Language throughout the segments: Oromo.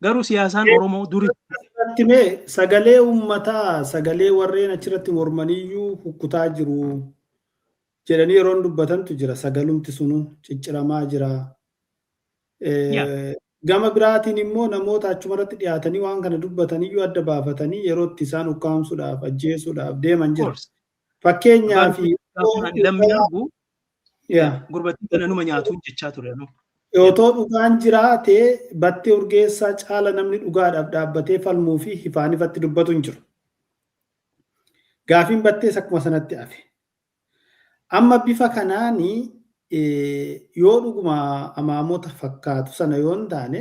Garuu siyaasaan Oromoo duri Irratti mee sagalee uummataa, sagalee warreen achirratti mormaniyyuu kukkutaa jiru jedhanii yeroon dubbatantu jira. Sagalumti sunu cicciramaa jira. Gama biraatiin immoo namoota achumarratti dhiyaatanii waan kana dubbataniyyuu adda baafatanii yeroo itti isaan ukkaamsuudhaaf, ajjeesuudhaaf deeman jira. Fakkeenyaaf Lammii argu gurbattii kana numa nyaatuun jechaa ture. Otoo dhugaan jiraate, Battee Urgeessaa caala namni dhugaadhaaf dhaabbatee falmuu fi ifaan ifatti dubbatu hin jiru. Gaafiin Battees akkuma sanatti hafe. Amma bifa kanaani yoo dhuguma amaamota fakkaatu sana yoo hin taane,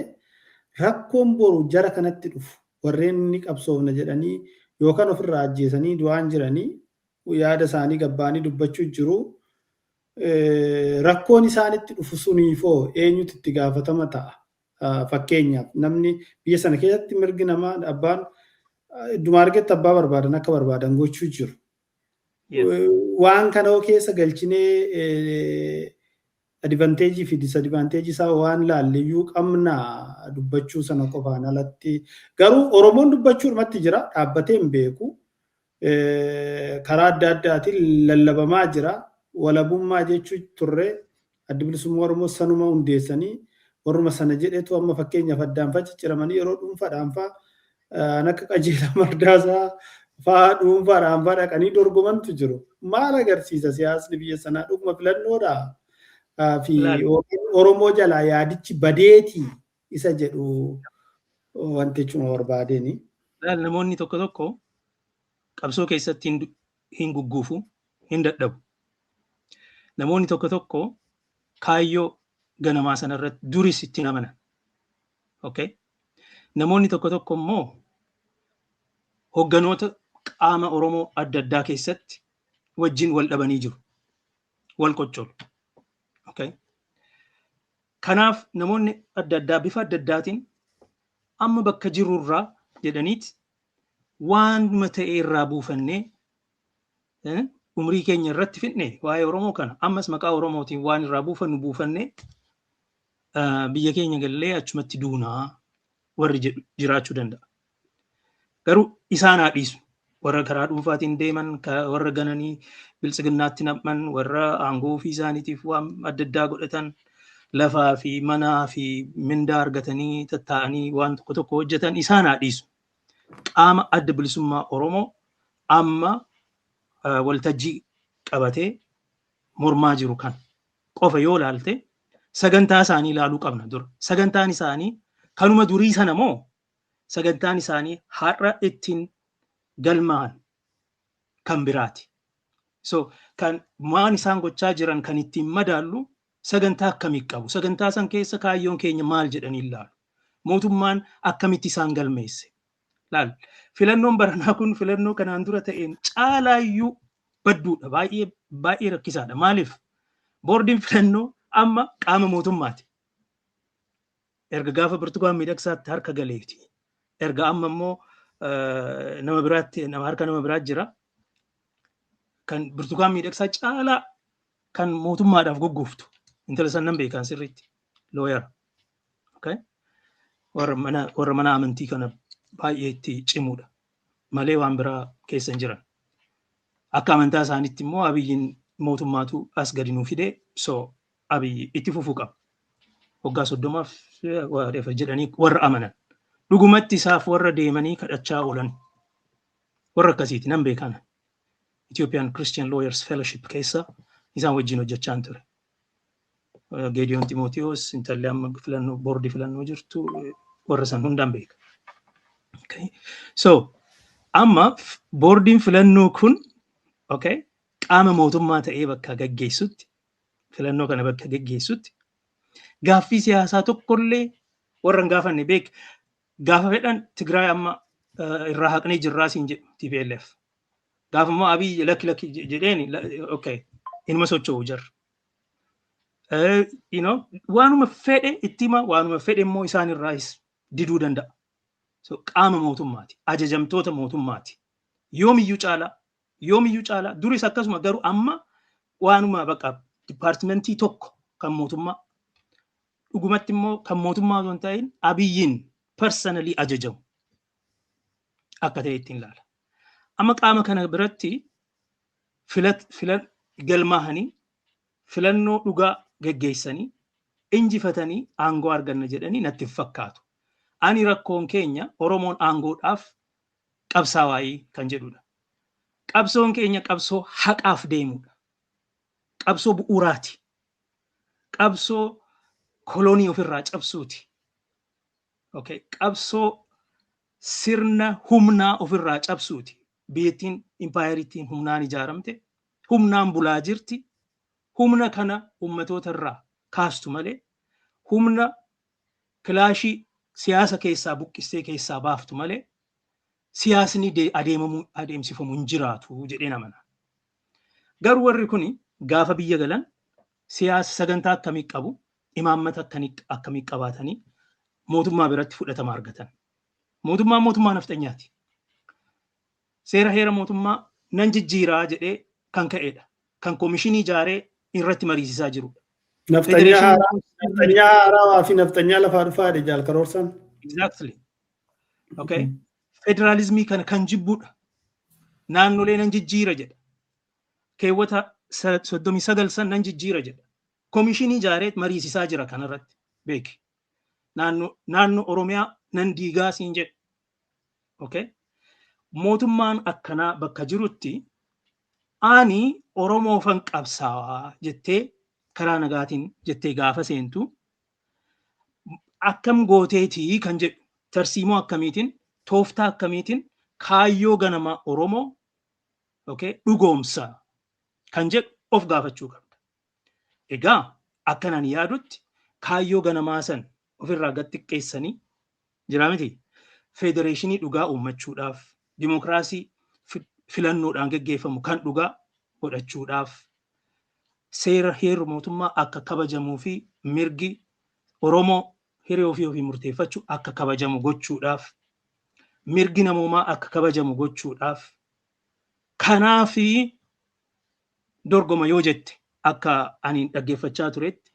rakkoon boru jara kanatti dhufu, warreen inni qabsoofna jedhanii yookaan ofirraa ajjeesanii du'aan jiranii, yaada isaanii gabbaanii dubbachuu jiru. Rakkoon isaanitti dhufu suniifoo eenyutu itti gaafatama ta'a? Fakkeenyaaf, namni biyya sana keessatti mirgi namaa abbaan idduma argetti abbaa barbaadan akka barbaadan gochuu jiru. Waan kana keessa galchinee advantage fi disadvantage isaa waan laalleyyuu qabna dubbachuu sana qofaan alatti. Garuu Oromoon dubbachuu dhumatti jira, dhaabbatee hin beeku. Karaa adda addaatiin lallabamaa jira. Walabummaa jechuu turre, Addi Bilisummaa Oromoo sanuma hundeessanii warruma sana jedhetu amma fakkeenyaaf addaan facicciramanii yeroo dhuunfaadhaan fa'aa an akka Qajeelaa Mardaasaa fa'aa dhuunfaadhaan fa'aa dhaqanii dorgomantu jiru. Maal agarsiisa siyaasni biyya sanaa? Dhuguma filannoodhaa fi Oromoo jalaa yaadichi badeetii isa jedhu wanti jechuma barbaadeeni. Namoonni tokko tokko qabsoo keessatti hin gugguufu, hin dadhabu. Namoonni tokko tokko kaayyoo ganamaa sanarratti duris itti amanan. Okay? Namoonni tokko tokko immoo hogganoota qaama Oromoo adda addaa keessatti wajjin wal dhabanii jiru. Wal qoccolu. Okay? Kanaaf namoonni adda addaa bifa adda addaatiin amma bakka jirrurraa jedhaniiti waanuma ta'e irraa buufannee umrii keenya irratti fidne, waa'ee Oromoo kana ammas maqaa Oromootiin waan irraa buufannu buufannee biyya keenya gallee achumatti duunaa warri jedhu jiraachuu danda'a. Garuu isaan haa dhiisu. Warra karaa dhuunfaatiin deeman, warra gananii Biltsiginnaatti nam'an, warra aangoo ofii isaaniitiif waan adda addaa godhatan, lafaa fi manaa fi mindaa argatanii tattaa'anii waan tokko tokko hojjetan isaan haa dhiisu. Qaama Adda Bilisummaa Oromoo amma waltajjii qabatee mormaa jiru kan qofa yoo ilaalte, sagantaa isaanii ilaaluu qabna dura. Sagantaan isaanii kanuma durii sana moo sagantaan isaanii har'a ittiin galmaa'an kan biraati? So kan waan isaan gochaa jiran kan ittiin madaallu sagantaa akkamii qabu? Sagantaa san keessa kaayyoon keenya maal jedhanii ilaalu? Mootummaan akkamitti isaan galmeesse? Laal, filannoon baranaa kun filannoo kanaan dura ta'een caalaayyuu badduudha. Baay'ee baay'ee rakkisaadha. Maaliif? Boordiin filannoo amma qaama mootummaati. Erga gaafa Birtukaan Miidhagsaatti harka galeeti. Erga amma immoo nama biraatti, nama harka nama biraatti jira. Kan Birtukaan Miidhagsaa caalaa kan mootummaadhaaf gugguuftu. Intala san nan beekan sirriitti. Lawyer. Okay? Warra mana amantii kana baay'ee itti cimuudha. Malee waan biraa keessa hin jiran. Akka amantaa isaaniitti immoo Abiyyiin mootummaatu as gadi nuu fide, so Abiyyi itti fufuu qaba. Waggaa 30f jedhanii warra amanan. Dhugumatti isaaf warra deemanii kadhachaa oolan. Warra akkasiiti nan beekana. Ethiopian Christian Lawyers Fellowship keessa isaan wajjin hojjechaa ture. Geediyoon Ximootiyoos, intalli amma filannoo boordii filannoo jirtu, warra san hundaan beeka. Okay. So amma boordiin filannoo kun, okay, qaama mootummaa ta'ee bakka gaggeessutti, filannoo kana bakka gaggeessutti, gaaffii siyaasaa tokkollee warra hin gaafanne beek. Gaafa fedhan Tigraay amma irraa haqnee jirraa siin jedhu TPLF. Gaafa immoo Abiy lakki lakki jedheen, okay, inuma socho'u jarra. Waanuma fedhe itti hima, waanuma fedhe immoo isaan irraas diduu danda'a. So qaama mootummaati. Ajajamtoota mootummaati. Yoomiyyuu caalaa, yoomiyyuu caalaa, duris akkasuma, garuu amma waanuma bakka department tokko kan mootummaa, dhugumatti immoo kan mootummaa osoo hin ta'in Abiyyiin personally ajajamu akka ta'e ittiin ilaala. Amma qaama kana biratti filan galmaahanii filannoo dhugaa geggeessanii injifatanii aangoo arganna jedhanii natti hin fakkaatu. Ani rakkoon keenya Oromoon aangoodhaaf qabsaawaayi kan jedhudha. Qabsoon keenya qabsoo haqaaf deemudha. Qabsoo bu'uuraati. Qabsoo kolonii ofirraa cabsuuti. Okay. Qabsoo sirna humnaa ofirraa cabsuuti. Biyyattiin impaayeriitiin humnaan ijaaramte, humnaan bulaa jirti. Humna kana uummatoota irraa kaastu malee humna kilaashii siyaasa keessaa buqqistee keessaa baaftu malee siyaasni adeemamu adeemsifamu hin jiraatu jedheen amana. Garuu warri kuni gaafa biyya galan siyaasa sagantaa akkamii qabu, imaammata akkamii qabaatanii mootummaa biratti fudhatama argatan? Mootummaan mootummaa nafxanyaati. Seera heera mootummaa nan jijjiiraa jedhee kan ka'edha. Kan koomishinii ijaaree irratti mariisisaa jirudha. Nafxanyaa haarawaa fi nafxanyaa lafaa dhufaa jedhe Jaal Karoorsan. Exactly. Okay. Federaalizmii kana kan jibbuudha. Naannolee nan jijjiira jedha. Keewwata 39 san nan jijjiira jedha. Koomishinii ijaaree mariisisaa jira kanarratti beeki. Naannoo Oromiyaa nan diigaa siin jedha. Okay. Mootummaan akkanaa bakka jirutti ani Oromoofan qabsaawaa jettee karaa nagaatiin jettee gaafa seentu akkam gooteetii kan jedhu, tarsiimoo akkamiitiin, tooftaa akkamiitiin kaayyoo ganamaa Oromoo, okay, dhugoomsa kan jedhu of gaafachuu qabda. Egaa akkanaan yaadutti kaayyoo ganamaa san ofirraa gad xiqqeessanii jira miti. Federeeshinii dhugaa uummachuudhaaf, dimokiraasii filannoodhaan geggeeffamu kan dhugaa godhachuudhaaf, seera heerri mootummaa akka kabajamuu fi mirgi Oromoo hiree ofii ofii murteeffachuu akka kabajamu gochuudhaaf, mirgi namoomaa akka kabajamu gochuudhaaf, kanaafi dorgoma yoo jette, akka ani dhaggeeffachaa turetti,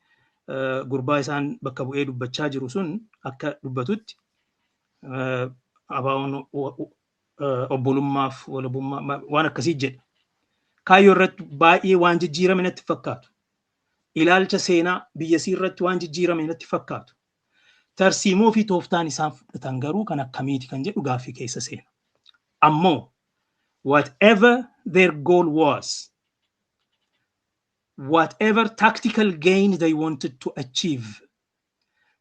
gurbaa isaan bakka bu'ee dubbachaa jiru sun akka dubbatutti, ABO'n obbolummaaf walabummaa waan akkasii jedha. Kaayyoo irratti baay'ee waan jijjiirame natti fakkaatu. Ilaalcha seenaa biyyasii irratti waan jijjiirame natti fakkaatu. Tarsiimoo fi tooftaan isaan fudhatan garuu kan akkamiiti kan jedhu gaaffii keessa seena. Ammoo whatever their goal was, whatever tactical gain they wanted to achieve,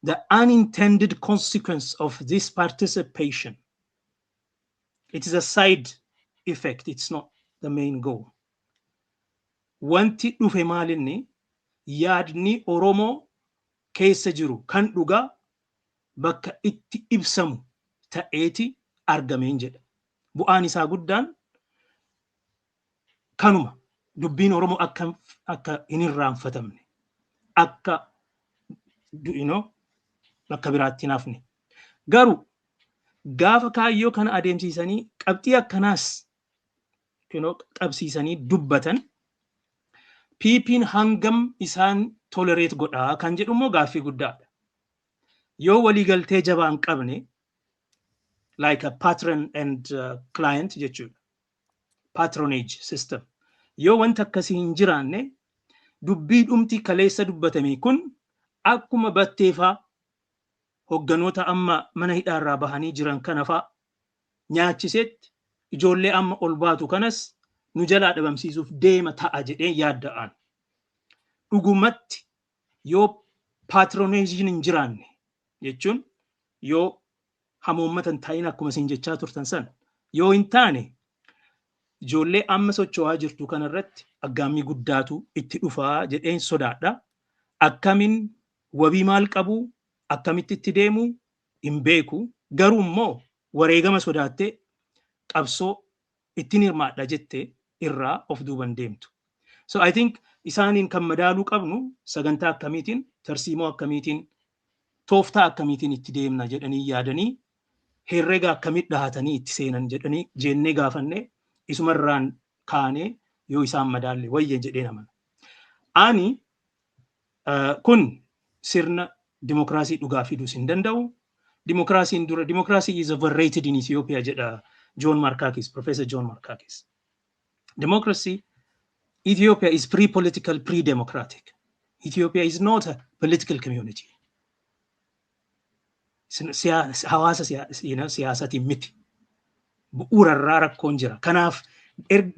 the unintended consequence of this participation, it is a side effect, it's not the main goal. Wanti dhufe maalinni yaadni Oromoo keessa jiru kan dhugaa bakka itti ibsamu ta'eeti argameen jedha. Bu'aan isaa guddaan kanuma, dubbiin Oromoo akka hin irraanfatamne, akka bakka biraatti hin hafne. Garuu gaafa kaayyoo kana adeemsisanii qabxii akkanaas qabsiisanii dubbatan, PP'n hangam isaan tolerate godhaa kan jedhu immoo gaaffii guddaadha. Yoo waliigaltee jabaa hin qabne, like a patron and client jechuudha. Patronage system. Yoo wanta akkasii hin jiraanne, dubbii dhumti kaleessa dubbatame kun akkuma batteefaa hogganoota amma mana hidhaarraa bahanii jiran kana faa nyaachisetti ijoollee amma ol baatu kanas nu jalaa dhabamsiisuuf deema ta'a jedhee yaadda'an. Dhugumatti yoo patronageiin hin jiraanne, jechuun yoo hamoommata hin ta'in, akkuma isin jechaa turtan san yoo hin taane, ijoollee amma socho'aa jirtu kanarratti aggaammii guddaatu itti dhufaa jedheen sodaadha. Akkamiin wabii maal qabu, akkamitti itti deemu hin beeku. Garuu immoo wareegama sodaattee qabsoo ittiin hirmaadha jettee irraa of duuban deemtu. So I think isaaniin kan madaaluu qabnu sagantaa akkamiitiin, tarsiimoo akkamiitiin, tooftaa akkamiitiin itti deemna jedhanii yaadanii, herrega akkamit dhahatanii itti seenan jedhanii jennee gaafannee isumarraan kaanee yoo isaan madaalle wayya jedhee amana. Ani kun sirna dimokiraasii dhugaa fiduus hin danda'u. Dimokiraasiin dura, democracy is overrated in Ethiopia jedha John Markakis, Professor John Markakis. Democracy, Ethiopia is pre-political, pre-democratic. Ethiopia is not a political community. Hawaasa siyaasaatiin miti. Bu'uurarraa rakkoon jira. Kanaaf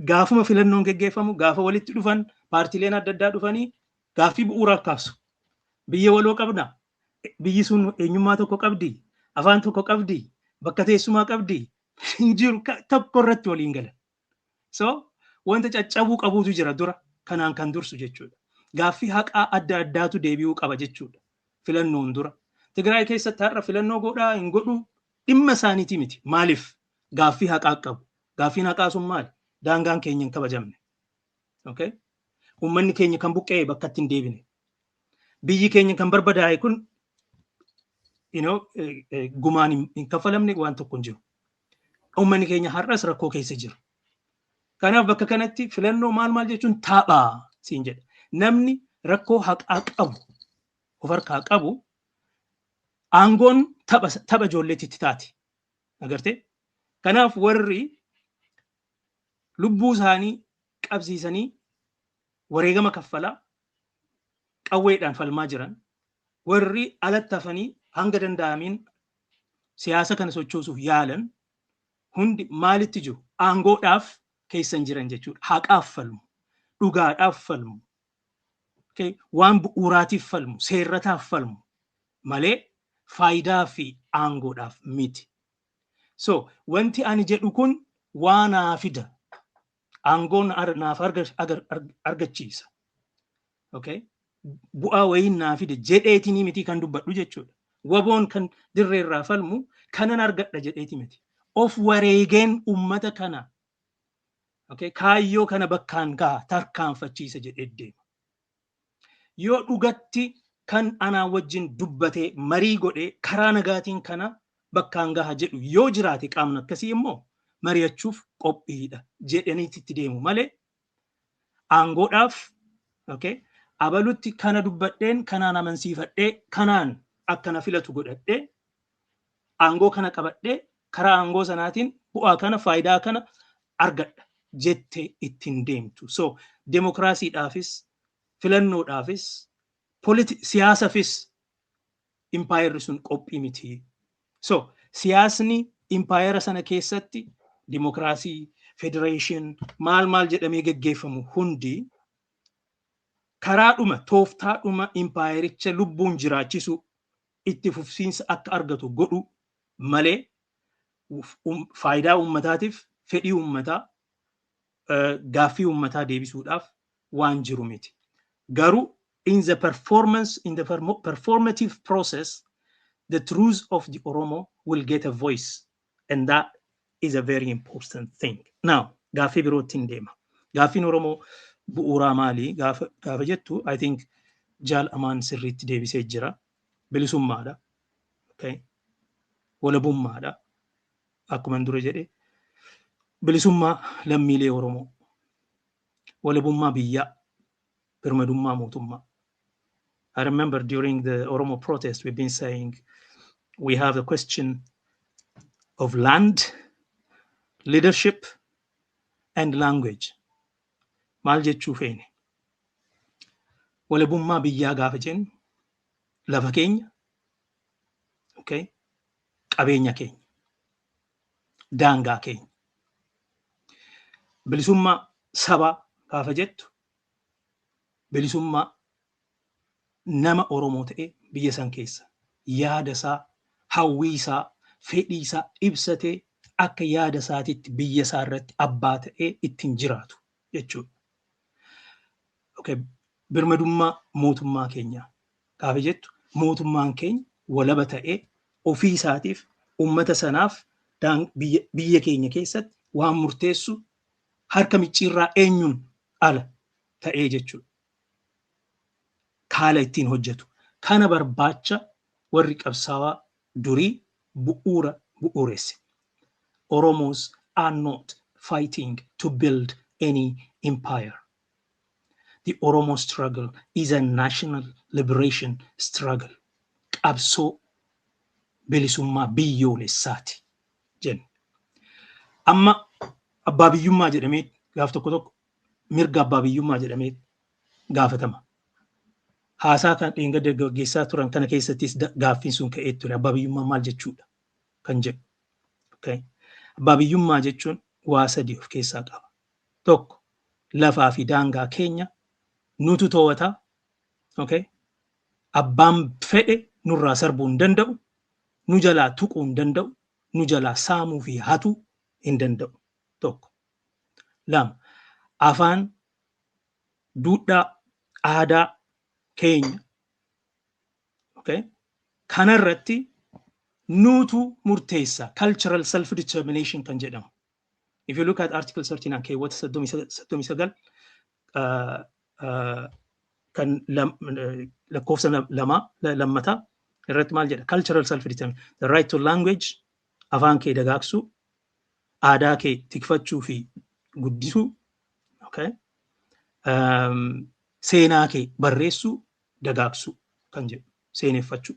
gaafuma filannoon geggeeffamu, gaafa walitti dhufan, paartiileen adda addaa dhufanii gaaffii bu'uuraa kaasu. Biyya waloo qabna. Biyyi sun eenyummaa tokko qabdi. Afaan tokko qabdi. Bakka teessumaa qabdi. Hin jiru, tokko irratti waliin galan. So wanta caccabuu qabuutu jira dura, kanaan kan dursu jechuudha. Gaaffii haqaa adda addaatu deebi'uu qaba jechuudha, filannoon dura. Tigraay keessatti har'a filannoo godhaa hin godhu dhimma isaaniiti miti. Maaliif? Gaaffii haqaa qabu. Gaaffiin haqaa sun maali? Daangaan keenya hin kabajamne. Okay? Uummanni keenya kan buqqa'e bakka itti hin deebine. Biyyi keenya kan barbadaa'e kun gumaan hin kaffalamne, waan tokko hin jiru. Uummanni keenya har'as rakkoo keessa jira. Kanaaf bakka kanatti filannoo maal maal jechuun taphaa siin jedha. Namni rakkoo haqaa qabu, of harkaa qabu, aangoon tapha ijoolleetti itti taati. Agartee? Kanaaf warri lubbuu isaanii qabsiisanii wareegama kaffalaa qawweedhaan falmaa jiran, warri alatti hafanii hanga danda'amiin siyaasa kana sochoosuuf yaalan hundi maalitti jiru? Aangoodhaaf keessan jiran jechuudha. Haqaaf falmu, dhugaadhaaf falmu, waan bu'uuraatiif falmu, seerrataaf falmu malee faayidaa fi aangoodhaaf miti. So wanti ani jedhu kun waa naa fida. Aangoon naaf argachiisa. Okay? Bu'aa wayiin naa fida jedheetinii miti kan dubbadhu jechuudha. Waboon kan dirreerraa falmu kanan argadha jedheeti miti. Of wareegeen ummata kana, okay, kaayyoo kana bakkaan gaha, tarkaanfachiisa jedhee deema. Yoo dhugatti kan anaa wajjin dubbatee, marii godhee, karaa nagaatiin kana bakkaan gaha jedhu yoo jiraate, qaamni akkasii immoo mari'achuuf qophiidha jedhaniitti itti deemu malee aangoodhaaf, okay, abalutti kana dubbadheen, kanaan amansiifadhee, kanaan akkana filatu godhadhee, aangoo kana qabadhee, karaa aangoo sanaatiin bu'aa kana, faayidaa kana argadha jettee ittiin deemtu. So demokiraasiidhaafis, filannoodhaafis, siyaasafis impaayerri sun qophii miti. So siyaasni impaayera sana keessatti dimokiraasii, federation, maal maal jedhamee geggeeffamu hundi karaadhuma, tooftaadhuma impaayericha lubbuun jiraachisu, itti fufsiinsa akka argatu godhu malee faayidaa uummataatiif, fedhii uummataa, gaaffii uummataa deebisuudhaaf waan jiru miti. Garuu in the performative process, the truth of the Oromo will get a voice, and that is a very important thing. Now, gaaffii birootti hin deema. Gaaffiin Oromoo bu'uuraa maalii gaafa jettu, I think Jaal Amaan sirriitti deebisee jira. Bilisummaadha. Okay. Walabummaadha. Akkuma dura jedhe, bilisummaa lammiilee Oromoo. Walabummaa biyyaa. Birmadummaa mootummaa. I remember during the Oromo protest, we've been saying we have the question of land, leadership, and language. Maal jechuu feene? Walabummaa biyyaa gaafa jennu, lafa keenya, okay, qabeenya keenya, daangaa keenya. Bilisummaa sabaa gaafa jettu, bilisummaa nama Oromoo ta'e biyya san keessa yaada isaa, hawwii isaa, fedhii isaa ibsatee, akka yaada isaatitti biyya isaa irratti abbaa ta'ee ittiin jiraatu jechuudha. Okay. Birmadummaa mootummaa keenyaa gaafa jettu, mootummaan keenya walaba ta'ee ofii isaatiif, uummata sanaaf, biyya keenya keessatti waan murteessu harka micciirraa eenyuun ala ta'ee jechuudha. Kaala ittiin hojjetu. Kana barbaacha warri qabsaawaa durii bu'uura bu'uuresse. Oromos are not fighting to build any empire. The Oromo struggle is a national liberation struggle. Qabsoo Bilisummaa biyyoolessaati jenna. Amma abbaa biyyummaa jedhamee gaaf tokko tokko mirga abbaa biyyummaa jedhamee gaafatama. Haasaa kan dheengadda gaggeessaa turan kana keessattis gaaffiin sun ka'ee ture, abbaa biyyummaa maal jechuudha kan jedhu. Abbaa biyyummaa jechuun waa sadii of keessaa qaba. Tokko, lafaa fi daangaa keenya nutu to'ata. Abbaan fedhe nurraa sarbuu hin danda'u, nu jalaa tuquu hin danda'u, nu jalaa saamuu fi hatuu hin danda'u. Tokko. Lama, afaan, duudhaa, aadaa keenya. Kanarratti nutu murteessa, cultural self-determination kan jedhamu. If you look at Article 39, keewwata 39 kan lakkoofsa lama lammataa irratti maal jedha? Cultural self-determination, the right to language, afaan kee dagaagsuu, aadaa kee tikfachuu fi guddisuu, okay? Seenaa kee barreessuu, dagaagsuu kan jedhu, seeneffachuu,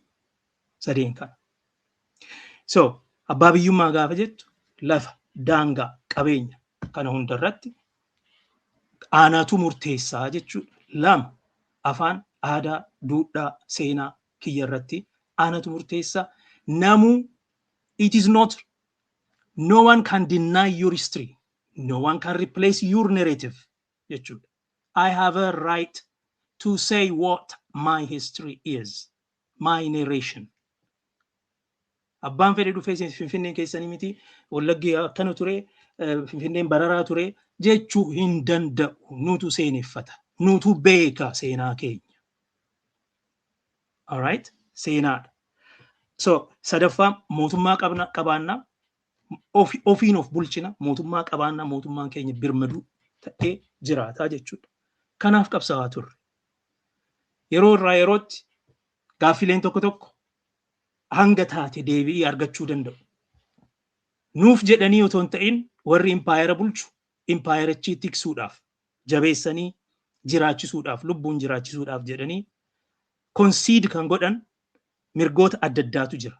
sadeen kana. So abbaa biyyummaa gaafa jettu lafa, daangaa, qabeenya kana hundarratti aanaatu murteessaa jechuudha. Lama, afaan, aadaa, duudhaa, seenaa kiyya irratti aanatu murteessaa. Namuu, it is not, no one can deny your history. No one can replace your narrative jechuudha. I have a right to say what my history is, my narration. Abbaan fedhe dhufee Finfinneen keessanii miti, Wallaggi akkana ture, Finfinneen bararaa ture jechuu hin danda'u. Nutu seeneffata. Nutu beeka seenaa keenya. Alright? Seenaadha. So sadaffaa, mootummaa qabna qabaannaa, ofiin of bulchina, mootummaa qabaannaa, mootummaan keenya birmaduu ta'ee jiraataa jechuudha. Kanaaf qabsaa'aa turre. Yeroo irraa yerootti gaaffileen tokko tokko hanga taate deebi'ii argachuu danda'u. Nuuf jedhanii otoo hin ta'in, warri impaayera bulchu impaayerichi tiksuudhaaf, jabeessanii jiraachisuudhaaf, lubbuun jiraachisuudhaaf jedhanii concede kan godhan mirgoota adda addaatu jira.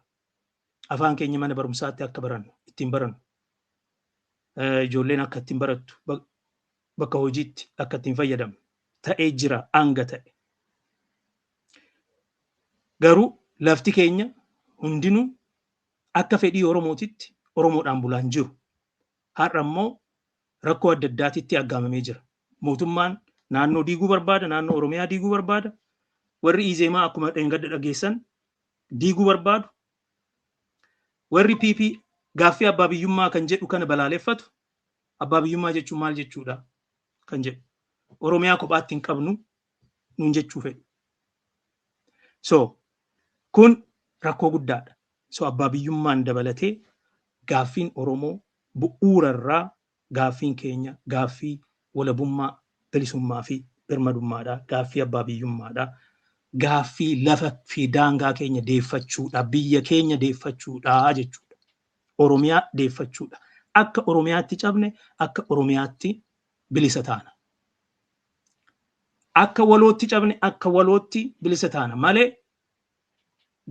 Afaan keenya mana barumsaatti akka barannu, ittiin barannu. Ijoolleen akka ittiin barattu, bakka hojiitti akka ittiin fayyadamnu ta'ee jira hanga ta'e. Garuu lafti keenya hundinuu akka fedhii Oromootitti Oromoodhaan bulaan jiru. Har'a immoo rakkoo adda addaatitti aggaamamee jira. Mootummaan naannoo diiguu barbaada, naannoo Oromiyaa diiguu barbaada. Warri Izeemaa akkuma dheengadda dhageessan diiguu barbaadu. Warri PP gaaffii abbaa biyyummaa kan jedhu kana balaaleffatu. Abbaa biyyummaa jechuun maal jechuudha kan jedhu. Oromiyaa kophaatti hin qabnu nuun jechuu fedhu. So kun rakkoo guddaadha. So abbaa biyyummaan dabalatee gaaffiin Oromoo bu'uurarraa gaaffiin keenya gaaffii walabummaa, bilisummaa fi birmadummaadha. Gaaffii abbaa biyyummaadha. Gaaffii lafa fi daangaa keenya deeffachuudha. Biyya keenya deeffachuudha jechuudha. Oromiyaa deeffachuudha. Akka Oromiyaatti cabne, akka Oromiyaatti bilisa taana. Akka walootti cabne, akka walootti bilisa taana malee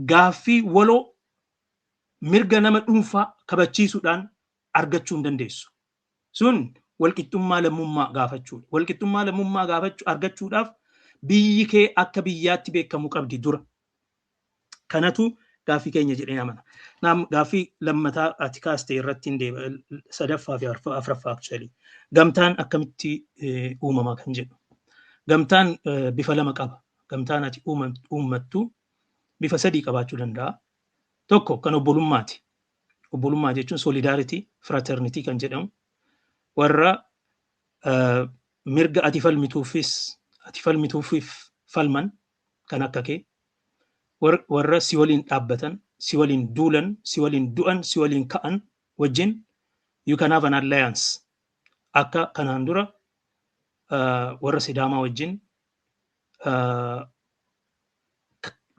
gaaffii waloo mirga nama dhuunfaa kabachiisuudhaan argachuu hin dandeessu. Sun walqixxummaa lammummaa gaafachuudha. Walqixxummaa lammummaa gaafachuu argachuudhaaf biyyi kee akka biyyaatti beekamuu qabdi dura. Kanatu gaaffii keenya jedhee amana. Naam, gaaffii lammataa ati kaaste irratti hin deema, sadaffaa fi afraffaa actually. Gamtaan akkamitti uumama kan jedhu. Gamtaan bifa lama qaba. Gamtaan ati uummattu bifa sadii qabaachuu danda'a. Tokko kan obbolummaati. Obbolummaa jechuun solidarity, fraternity kan jedhamu. Warra mirga ati falmituufif falman kan akka kee, warra si waliin dhaabbatan, si waliin duulan, si waliin du'an, si waliin ka'an wajjin you can have an alliance. Akka kanaan dura warra Sidaamaa wajjin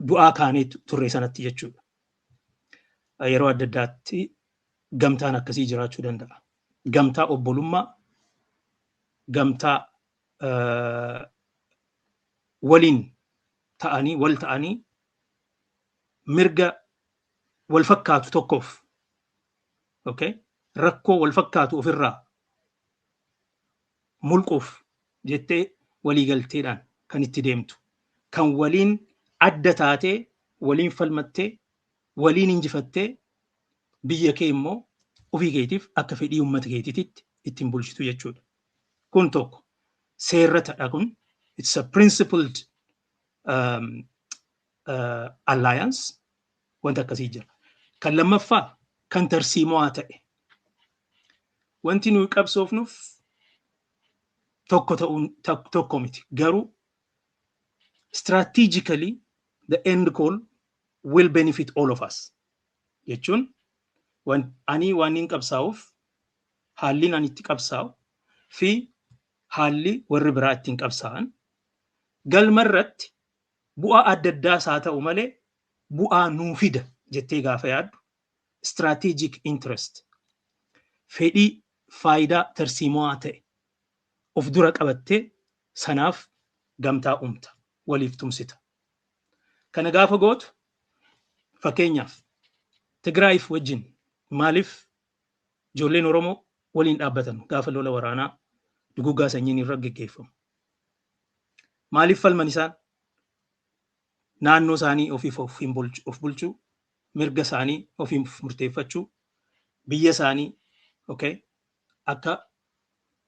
du'aa kaanee turre sanatti jechuudha. Yeroo adda addaatti gamtaan akkasii jiraachuu danda'a. Gamtaa obbolummaa, gamtaa waliin ta'anii, wal ta'anii mirga wal fakkaatu tokkoof, okay, rakkoo wal fakkaatu ofirraa mulquuf jettee waliigalteedhaan kan itti deemtu, kan waliin adda taatee, waliin falmattee, waliin injifattee, biyya kee immoo ofii keetiif akka fedhii uummata keetiitti ittiin bulchitu jechuudha. Kun tokko seerratadha. Kun it's a principled alliance, wanta akkasii jira. Kan lammaffaa kan tarsiimoo ta'e, wanti nuyi qabsoofnuuf tokko ta'uun tokko miti, garuu strategically the end goal will benefit all of us jechuun ani waan hin qabsaa'uuf, haalli ani itti qabsaa'u fi haalli warri biraa ittiin qabsaa'an galma irratti bu'aa adda addaas haa ta'u malee bu'aa nuu fida jettee gaafa yaaddu, strategic interest, fedhii faayidaa tarsiimoo ta'e of dura qabattee sanaaf gamtaa uumta, waliif tumsita. Kana gaafa gootu, fakkeenyaaf Tigraayiif wajjin maaliif ijoolleen Oromoo waliin dhaabbatan gaafa lola waraanaa duguggaa sanyiin irra geggeeffamu? Maaliif falman isaan? Naannoo isaanii ofiif of bulchuu, mirga isaanii ofiif murteeffachuu, biyya isaanii, okay, akka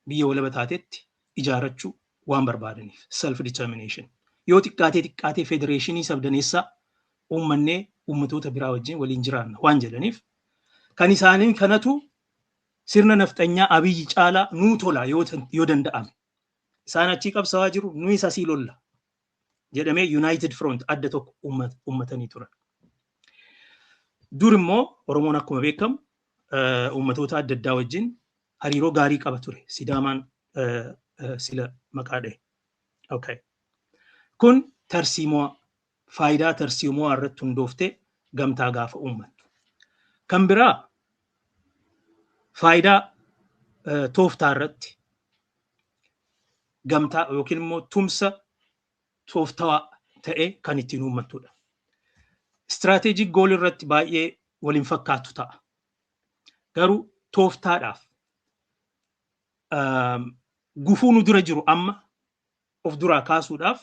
biyya walaba taatetti ijaarrachuu waan barbaadaniif, self determination. Yoo xiqqaatee xiqqaatee federeeshinii sabdaneessaa uummannee uummatoota biraa wajjin waliin jiraanna waan jedhaniif, kan isaanii kanatu sirna nafxanyaa Abiyyi caalaa nuu tola yoo danda'ame. Isaan achii qabsaa'aa jiru, nuyi asii lolla jedhamee United Front adda tokko uummatanii turan. Dur immoo Oromoon akkuma beekamu uummatoota adda addaa wajjin hariiroo gaarii qaba ture. Sidaamaan sila maqaa dha'e. Okay. Kun tarsiimoo, faayidaa tarsiimoo irratti hundooftee gamtaa gaafa uummattu. Kan biraa faayidaa tooftaa irratti gamtaa yookiin immoo tumsa tooftawaa ta'e kan ittiin uummattudha. Strategic goal irratti baay'ee waliin fakkaatu ta'a. Garuu tooftaadhaaf gufuu nu dura jiru amma of duraa kaasuudhaaf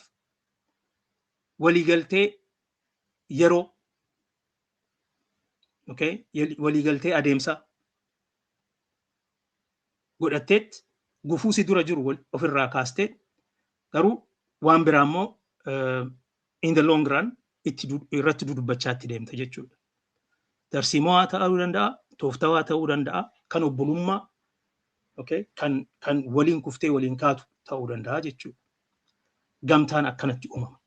waliigaltee yeroo, okay, waliigaltee adeemsa godhatteet gufuu si dura jiru ofirraa kaastee, garuu waan biraa immoo in the long run itti irratti dudubbachaa itti deemta jechuudha. Tarsiimoo ta'uu danda'a, tooftawaa ta'uu danda'a, kan obbolummaa, okay, kan waliin kuftee waliin kaatu ta'uu danda'a jechuudha. Gamtaan akkanatti uumama.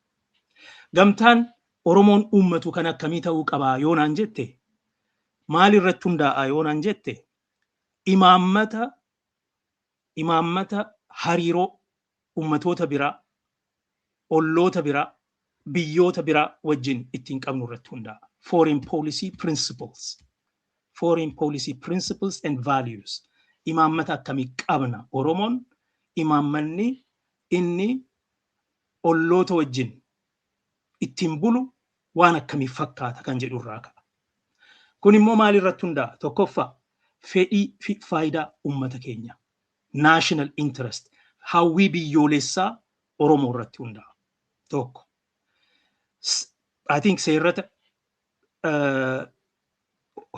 Gamtaan Oromoon uummatu kan akkamii ta'uu qabaa yoo naan jette, maal irratti hundaa'a yoo naan jette, imaammata hariiroo uummatoota biraa, olloota biraa, biyyoota biraa wajjin ittiin qabnu irratti hundaa'a. Foreign policy principles. Foreign policy principles and values. Imaammata akkamii qabna Oromoon? Imaammanni inni olloota wajjin ittiin bulu waan akkamii fakkaata kan jedhu irraa ka'a. Kun immoo maal irratti hundaa'a? Tokkoffaa, fedhii fi faayidaa uummata keenyaa. National interest. Hawwii biyyoolessaa Oromoo irratti hundaa'a. Tokko. I think seerrata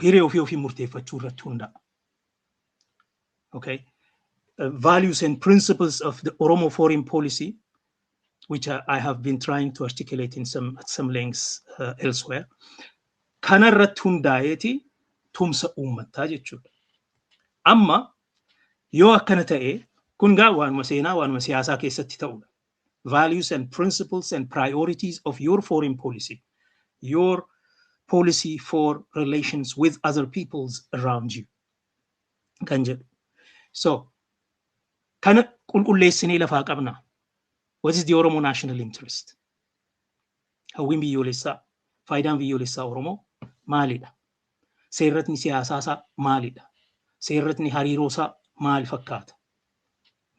hiree ofii ofii murteeffachuu irratti hundaa'a. Okay. Values and principles of the Oromo foreign policy, which I have been trying to articulate in some at some lengths elsewhere. Kana irratti hundaa'eeti tumsa uummataa jechuudha. Amma yoo akkana ta'e, kun gaa waanuma seenaa, waanuma siyaasaa keessatti ta'udha. Values and principles and priorities of your foreign policy, your policy for relations with other peoples around you kan jedhu. So, kana qulqulleessinee lafaa qabna. What is the Oromo national interest? Hawwiin biyyoolessaa, faayidaan biyyoolessaa Oromoo maalidha? Seerratni siyaasaa maalidha? Seerratni hariiroosaa maal fakkaata?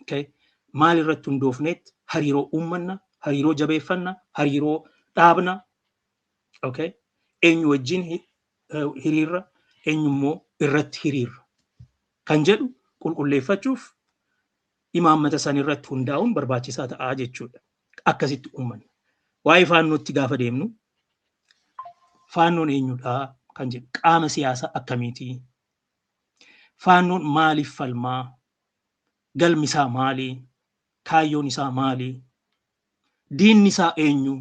Okay. Maal irratti hundoofneet hariiroo uummanna, hariiroo jabeeffanna, hariiroo dhaabna? Okay. Eenyu wajjin hiriirra, eenyummoo irratti hiriirra kan jedhu qulqulleeffachuuf imaammata san irratti hundaa'uun barbaachisaa ta'aa jechuudha. Akkasitti uummanna. Waa'ee faannootti gaafa deemnu, faannoon eenyudhaa kan jedhu, qaama siyaasaa akkamiitii? Faannoon maaliif falmaa? Galmi isaa maali? Kaayyoon isaa maali? Diinni isaa eenyu?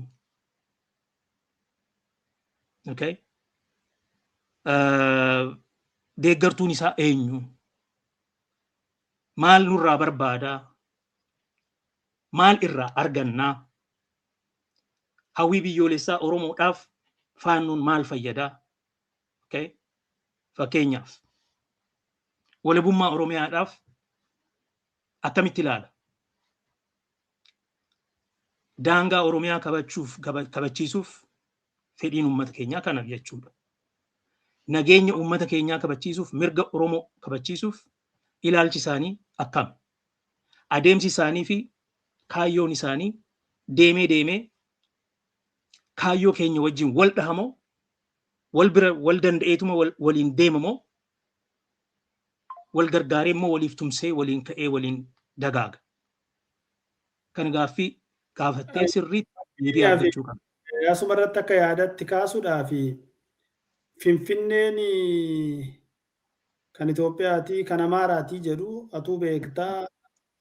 Okay. Deeggartuun isaa eenyu? Maal nurraa barbaadaa? Maal irraa argannaa? Hawwii biyyoolessaa Oromoodhaaf faannoon maal fayyadaa? Okay. Fakkeenyaaf walabummaa Oromiyaadhaaf akkamitti ilaala? Daangaa Oromiyaa kabachiisuuf fedhiin uummata keenyaa kana jechuudha. Nageenya uummata keenyaa kabachiisuuf, mirga Oromoo kabachiisuuf ilaalchi isaanii akkam? Adeemsi isaanii fi kaayyoon isaanii deemee deemee kaayyoo keenya wajjin wal dhahamoo, wal bira wal danda'eetuma waliin deemamoo, wal gargaaree immoo waliif tumsee waliin ka'ee waliin dagaaga? Kan gaaffii gaafattee sirriitti deebii argachuu qaba. Asuma irratti akka yaadatti kaasuudhaa fi Finfinneen kan Itoophiyaati, kan Amaaraati jedhu atuu beektaa.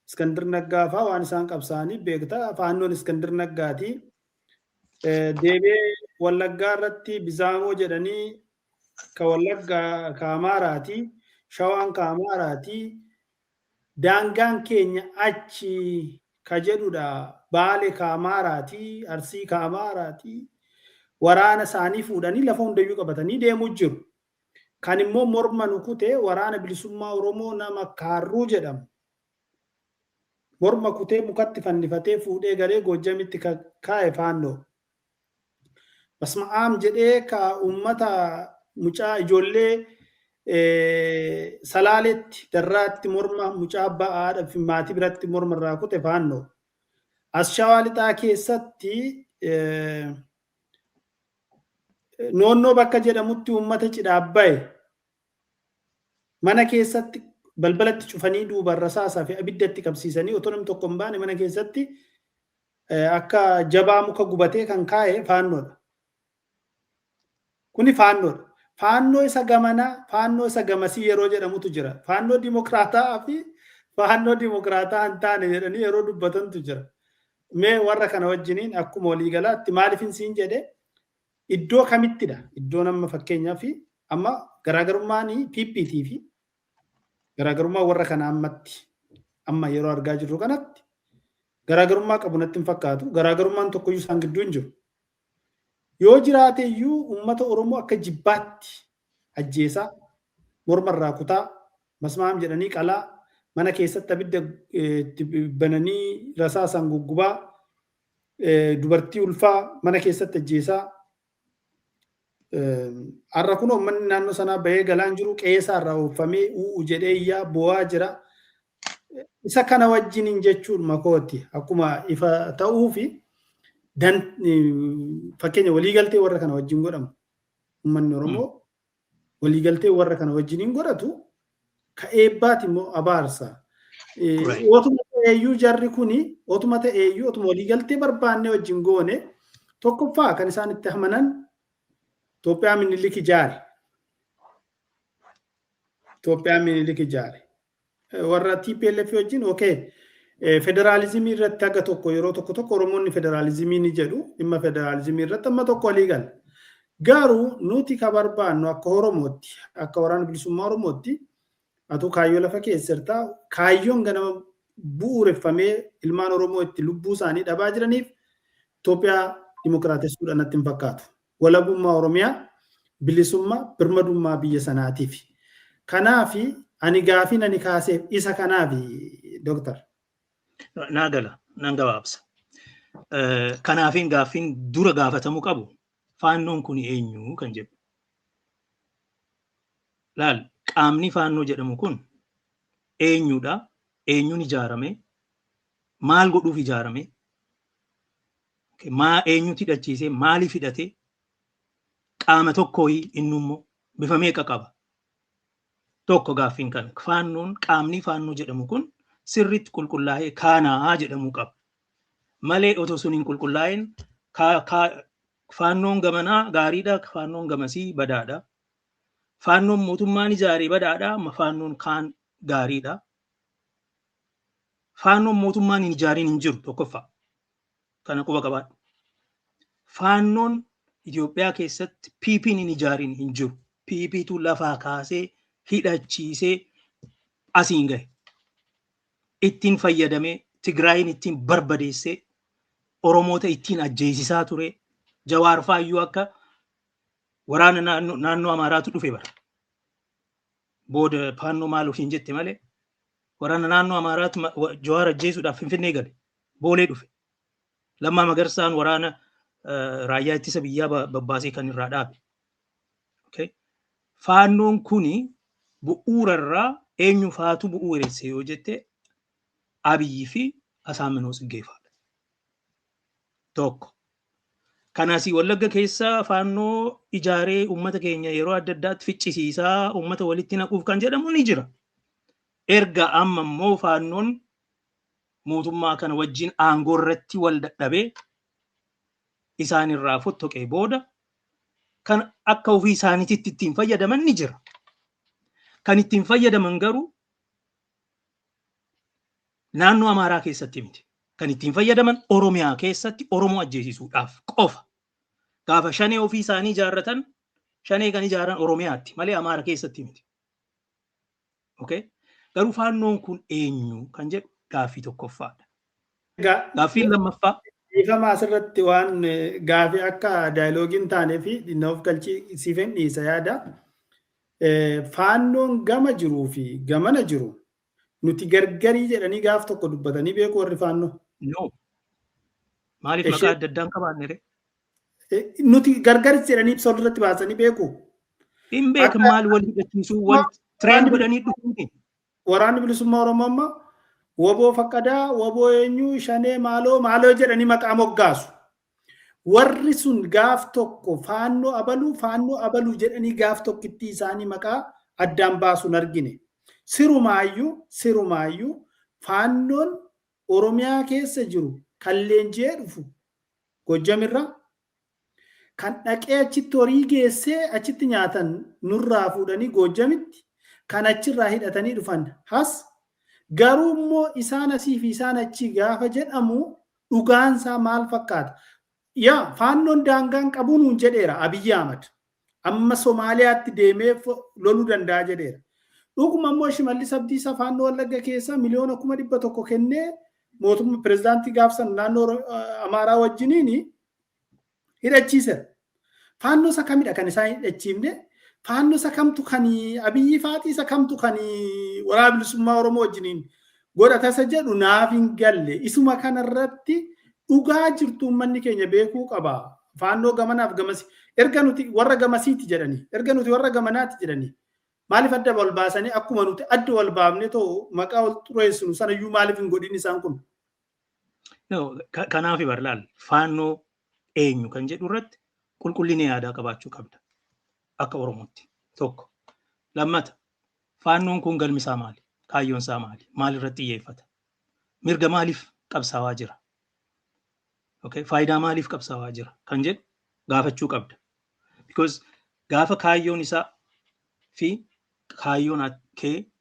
Iskandir Naggaa fa'aa waan isaan qabsaa'anii beektaa. Faannoon Iskandir Naggaati. Deebi'ee Wallaggaa irratti Bizaamoo jedhanii ka Wallaggaa ka Amaaraati. Shawaan ka Amaaraati. Daangaan keenya achi ka jedhudha. Baale ka Amaaraati. Arsii ka Amaaraati. Waraana isaanii fuudhanii lafa hundayyuu qabatanii deemuu jiru. Kan immoo morma nu kute waraana bilisummaa Oromoo nama Kaarruu jedhamu. Morma kutee mukatti fannifatee fuudhee galee Goojjamitti kaa'e faannoo. Basma'aam jedhee ka uummata mucaa ijoollee Salaaletti Darraatti morma mucaa ba'aadha fi maatii biratti morma irraa kute faannoo. As Shawaa Lixaa keessatti Noonnoo bakka jedhamutti uummata cidhaaf bahe mana keessatti balbalatti cufanii duuba rasaasaa fi abidda itti qabsiisanii otoo namni tokko hin baane mana keessatti akka jabaa muka gubatee kan kaa'e faannoodha. Kuni faannoodha. Faannoo isa gamanaa, faannoo isa gamasii yeroo jedhamutu jira. Faannoo dimokiraataa fi faannoo dimokiraataa hin taane jedhanii yeroo dubbatantu jira. Mee warra kana wajjiniin akkuma waliigalaatti maaliifin siin jedhe, iddoo kamittidha? Iddoon amma fakkeenyaaf amma garaagarummaan PPT fi garaagarummaa warra kana ammatti amma yeroo argaa jirru kanatti garaagarummaa qabu natti hin fakkaatu. Garaagarummaan tokkoyyuu isaan gidduu hin jiru. Yoo jiraate iyyuu uummata Oromoo akka jibbaatti ajjeesaa, morma irraa kutaa, masmaam jedhanii qalaa, mana keessatti abidda itti bananii rasaasaan guggubaa, dubartii ulfaa mana keessatti ajjeesaa. Har'a kun uummanni naannoo sanaa bahee galaan jiru, qe'eesaa irraa ooffamee u'u jedhee iyyaa boo'aa jira. Isa kana wajjiniin jechuun makooti akkuma ifa ta'uu fi fakkeenya waliigaltee warra kana wajjin godhamu, uummanni Oromoo waliigaltee warra kana wajjiniin godhatu ka eebbaati immoo abaarsa? Otuma ta'eeyyuu jarri kuni, otuma ta'eeyyuu, otuma waliigaltee barbaannee wajjin goone, tokkoffaa kan isaan itti amanan Itoophiyaa Minilik ijaare. Itoophiyaa Minilik ijaare. Warra TPLF wajjin, okay, federaalizimii irratti haga tokko yeroo tokko tokko Oromoonni federaalizimii ni jedhu, dhimma federaalizimii irratti amma tokko walii gala. Garuu nuti ka barbaannu akka Oromootti, akka waraana bilisummaa Oromootti, atu kaayyoo lafa keessirtaa, kaayyoon ganama bu'uureffamee ilmaan Oromoo itti lubbuu isaanii dhabaa jiraniif Itoophiyaa dimokiraatessuudha natti hin fakkaatu. Walabummaa Oromiyaa, bilisummaa, birmadummaa biyya sanaatiif. Kanaafi ani gaafiin ani kaaseef isa kanaafi, Dooktar. Naa gala, nan gabaabsa. Kanaafiin gaaffiin dura gaafatamuu qabu faannoon kun eenyu kan jedhu. Laal, qaamni faannoo jedhamu kun eenyudha? Eenyuun ijaarame? Maal godhuuf ijaarame? Maa eenyutu hidhachiise? Maaliif hidhate? Qaama tokkooyi innummoo Bifa meeqa qaba? Tokko gaaffiin kana. Faannoon, qaamni Faannoo jedhamu kun sirriitti qulqullaa'ee kaanaa jedhamuu qaba. Malee otoo sun hin qulqullaa'in Faannoon gamanaa gaariidha, Faannoon gamasii badaadha. Faannoon mootummaan ijaaree badaadha, Faannoon kaan gaariidha. Faannoon mootummaan hin ijaariin hin jiru tokkoffaa. Kana quba qabaadhu. Faannoon Itoophiyaa keessatti PP'n hin ijaariin hin jiru. PPtu lafaa kaasee hidhachiisee asiin gahe. Ittiin fayyadamee Tigraayin ittiin barbadeessee Oromoota ittiin ajjeesisaa ture. Jawaar faayyuu akka waraana naannoo Amaaraatu dhufe bara. Booda Faannoo maal ofiin jette malee waraana naannoo Amaaraatu Jawaar ajjeesuudhaaf Finfinnee gale. Boolee dhufe. Lammaa Magarsaan waraana raayyaa ittisa biyyaa babbaasee kan irraa dhaabe. Faannoon kuni bu'uurarraa eenyu faatu bu'uuresse yoo jette, Abiyyi fi Asaaminoo Tsiggee fa'aadha. Tokko. Kanaasii Wallagga keessa Faannoo ijaaree uummata keenya yeroo adda addaatti ficcisiisaa uummata walitti naquuf kan jedhamu ni jira. Erga amma immoo Faannoon mootummaa kana wajjin aangoo irratti wal dadhabee isaan irraa fottoqee booda kan akka ofii isaaniitti ittiin fayyadaman ni jira. Kan ittiin fayyadaman garuu naannoo Amaaraa keessatti miti. Kan ittiin fayyadaman Oromiyaa keessatti Oromoo ajjeesisuudhaaf qofa. Gaafa Shanee ofii isaanii ijaarratan, Shanee kan ijaaran Oromiyaatti malee Amaara keessatti miti. Okay? Garuu Faannoon kun eenyu kan jedhu gaaffii tokkoffaadha. Gaaffiin lammaffaa. Dhiifama, asirratti waan gaafii akka dialogue iin taanee fi dhimma of galchii siifeen dhiisa yaada. Faannoon gama jiruu fi gamana jiru nuti gargarii jedhanii gaaf tokko dubbatanii beeku warri Faannoo? No. Maaliif maqaa adda addaan qabaanne ree? Nuti gargaris jedhanii ibsa walirratti baasanii beeku. Hin beekan, maal wal hidhachiisuu, wal train godhanii dhufuuti. Waraanni Bilisummaa Oromoo amma WBO faqqadaa, WBO eenyu, Shanee maaloo maaloo jedhanii maqaa moggaasu. Warri sun gaaf tokko Faannoo abaluu, Faannoo abaluu jedhanii gaaf tokkitti isaanii maqaa addaan baasuun argine. Sirumaayyuu Faannoon Oromiyaa keessa jiru kan leenji'ee dhufu Gojjamirraa, kan dhaqee achitti horii geessee achitti nyaatan nurraa fuudhanii Gojjamitti kan achirraa hidhatanii dhufan has. Garuu immoo isaan asii fi isaan achii gaafa jedhamu dhugaansaa maal fakkaata? Yaa, Faannoon daangaan qabuu nuun jedheera Abiyyi Ahmad. Amma Somaaliyaatti deemee loluu danda'a jedheera. Dhuguma immoo Shimallis Abdiisaa Faannoo Wallagga keessaa 100,000,000 kennee mootummaa pirezidaantii gaafsan naannoo Amaaraa wajjiniin hidhachiiseera. Faannoo isa kamidha kan isaan hidhachiifne? Faannoo isa kamtu kan Abiyyi faaxii, isa kamtu kan Waraana Bilisummaa Oromoo wajjiniin godhata isa jedhu naaf hin galle. Isuma kanarratti dhugaa jirtu uummanni keenya beekuu qaba. Faannoo gamanaaf gamasi. Erga nuti warra gamasiiti jedhanii, erga nuti warra gamanaati jedhanii, maaliif adda wal baasanii, akkuma nuti adda wal baafne too maqaa wal xureessinu sanayyuu maaliif hin godhin isaan kun? No, kanaaf barlaal Faannoo eenyu kan jedhu irratti qulqullina yaadaa qabaachuu qabda. Akka Oromootti. Tokko. Lammata, Faannoon kun galmi isaa maali? Kaayyoon isaa maali? Maal irratti xiyyeeffata? Mirga maaliif qabsaawaa jira? Okay? Faayidaa maaliif qabsaawaa jira? Kan jedhu gaafachuu qabda. Because gaafa kaayyoon isaa fi kaayyoon kee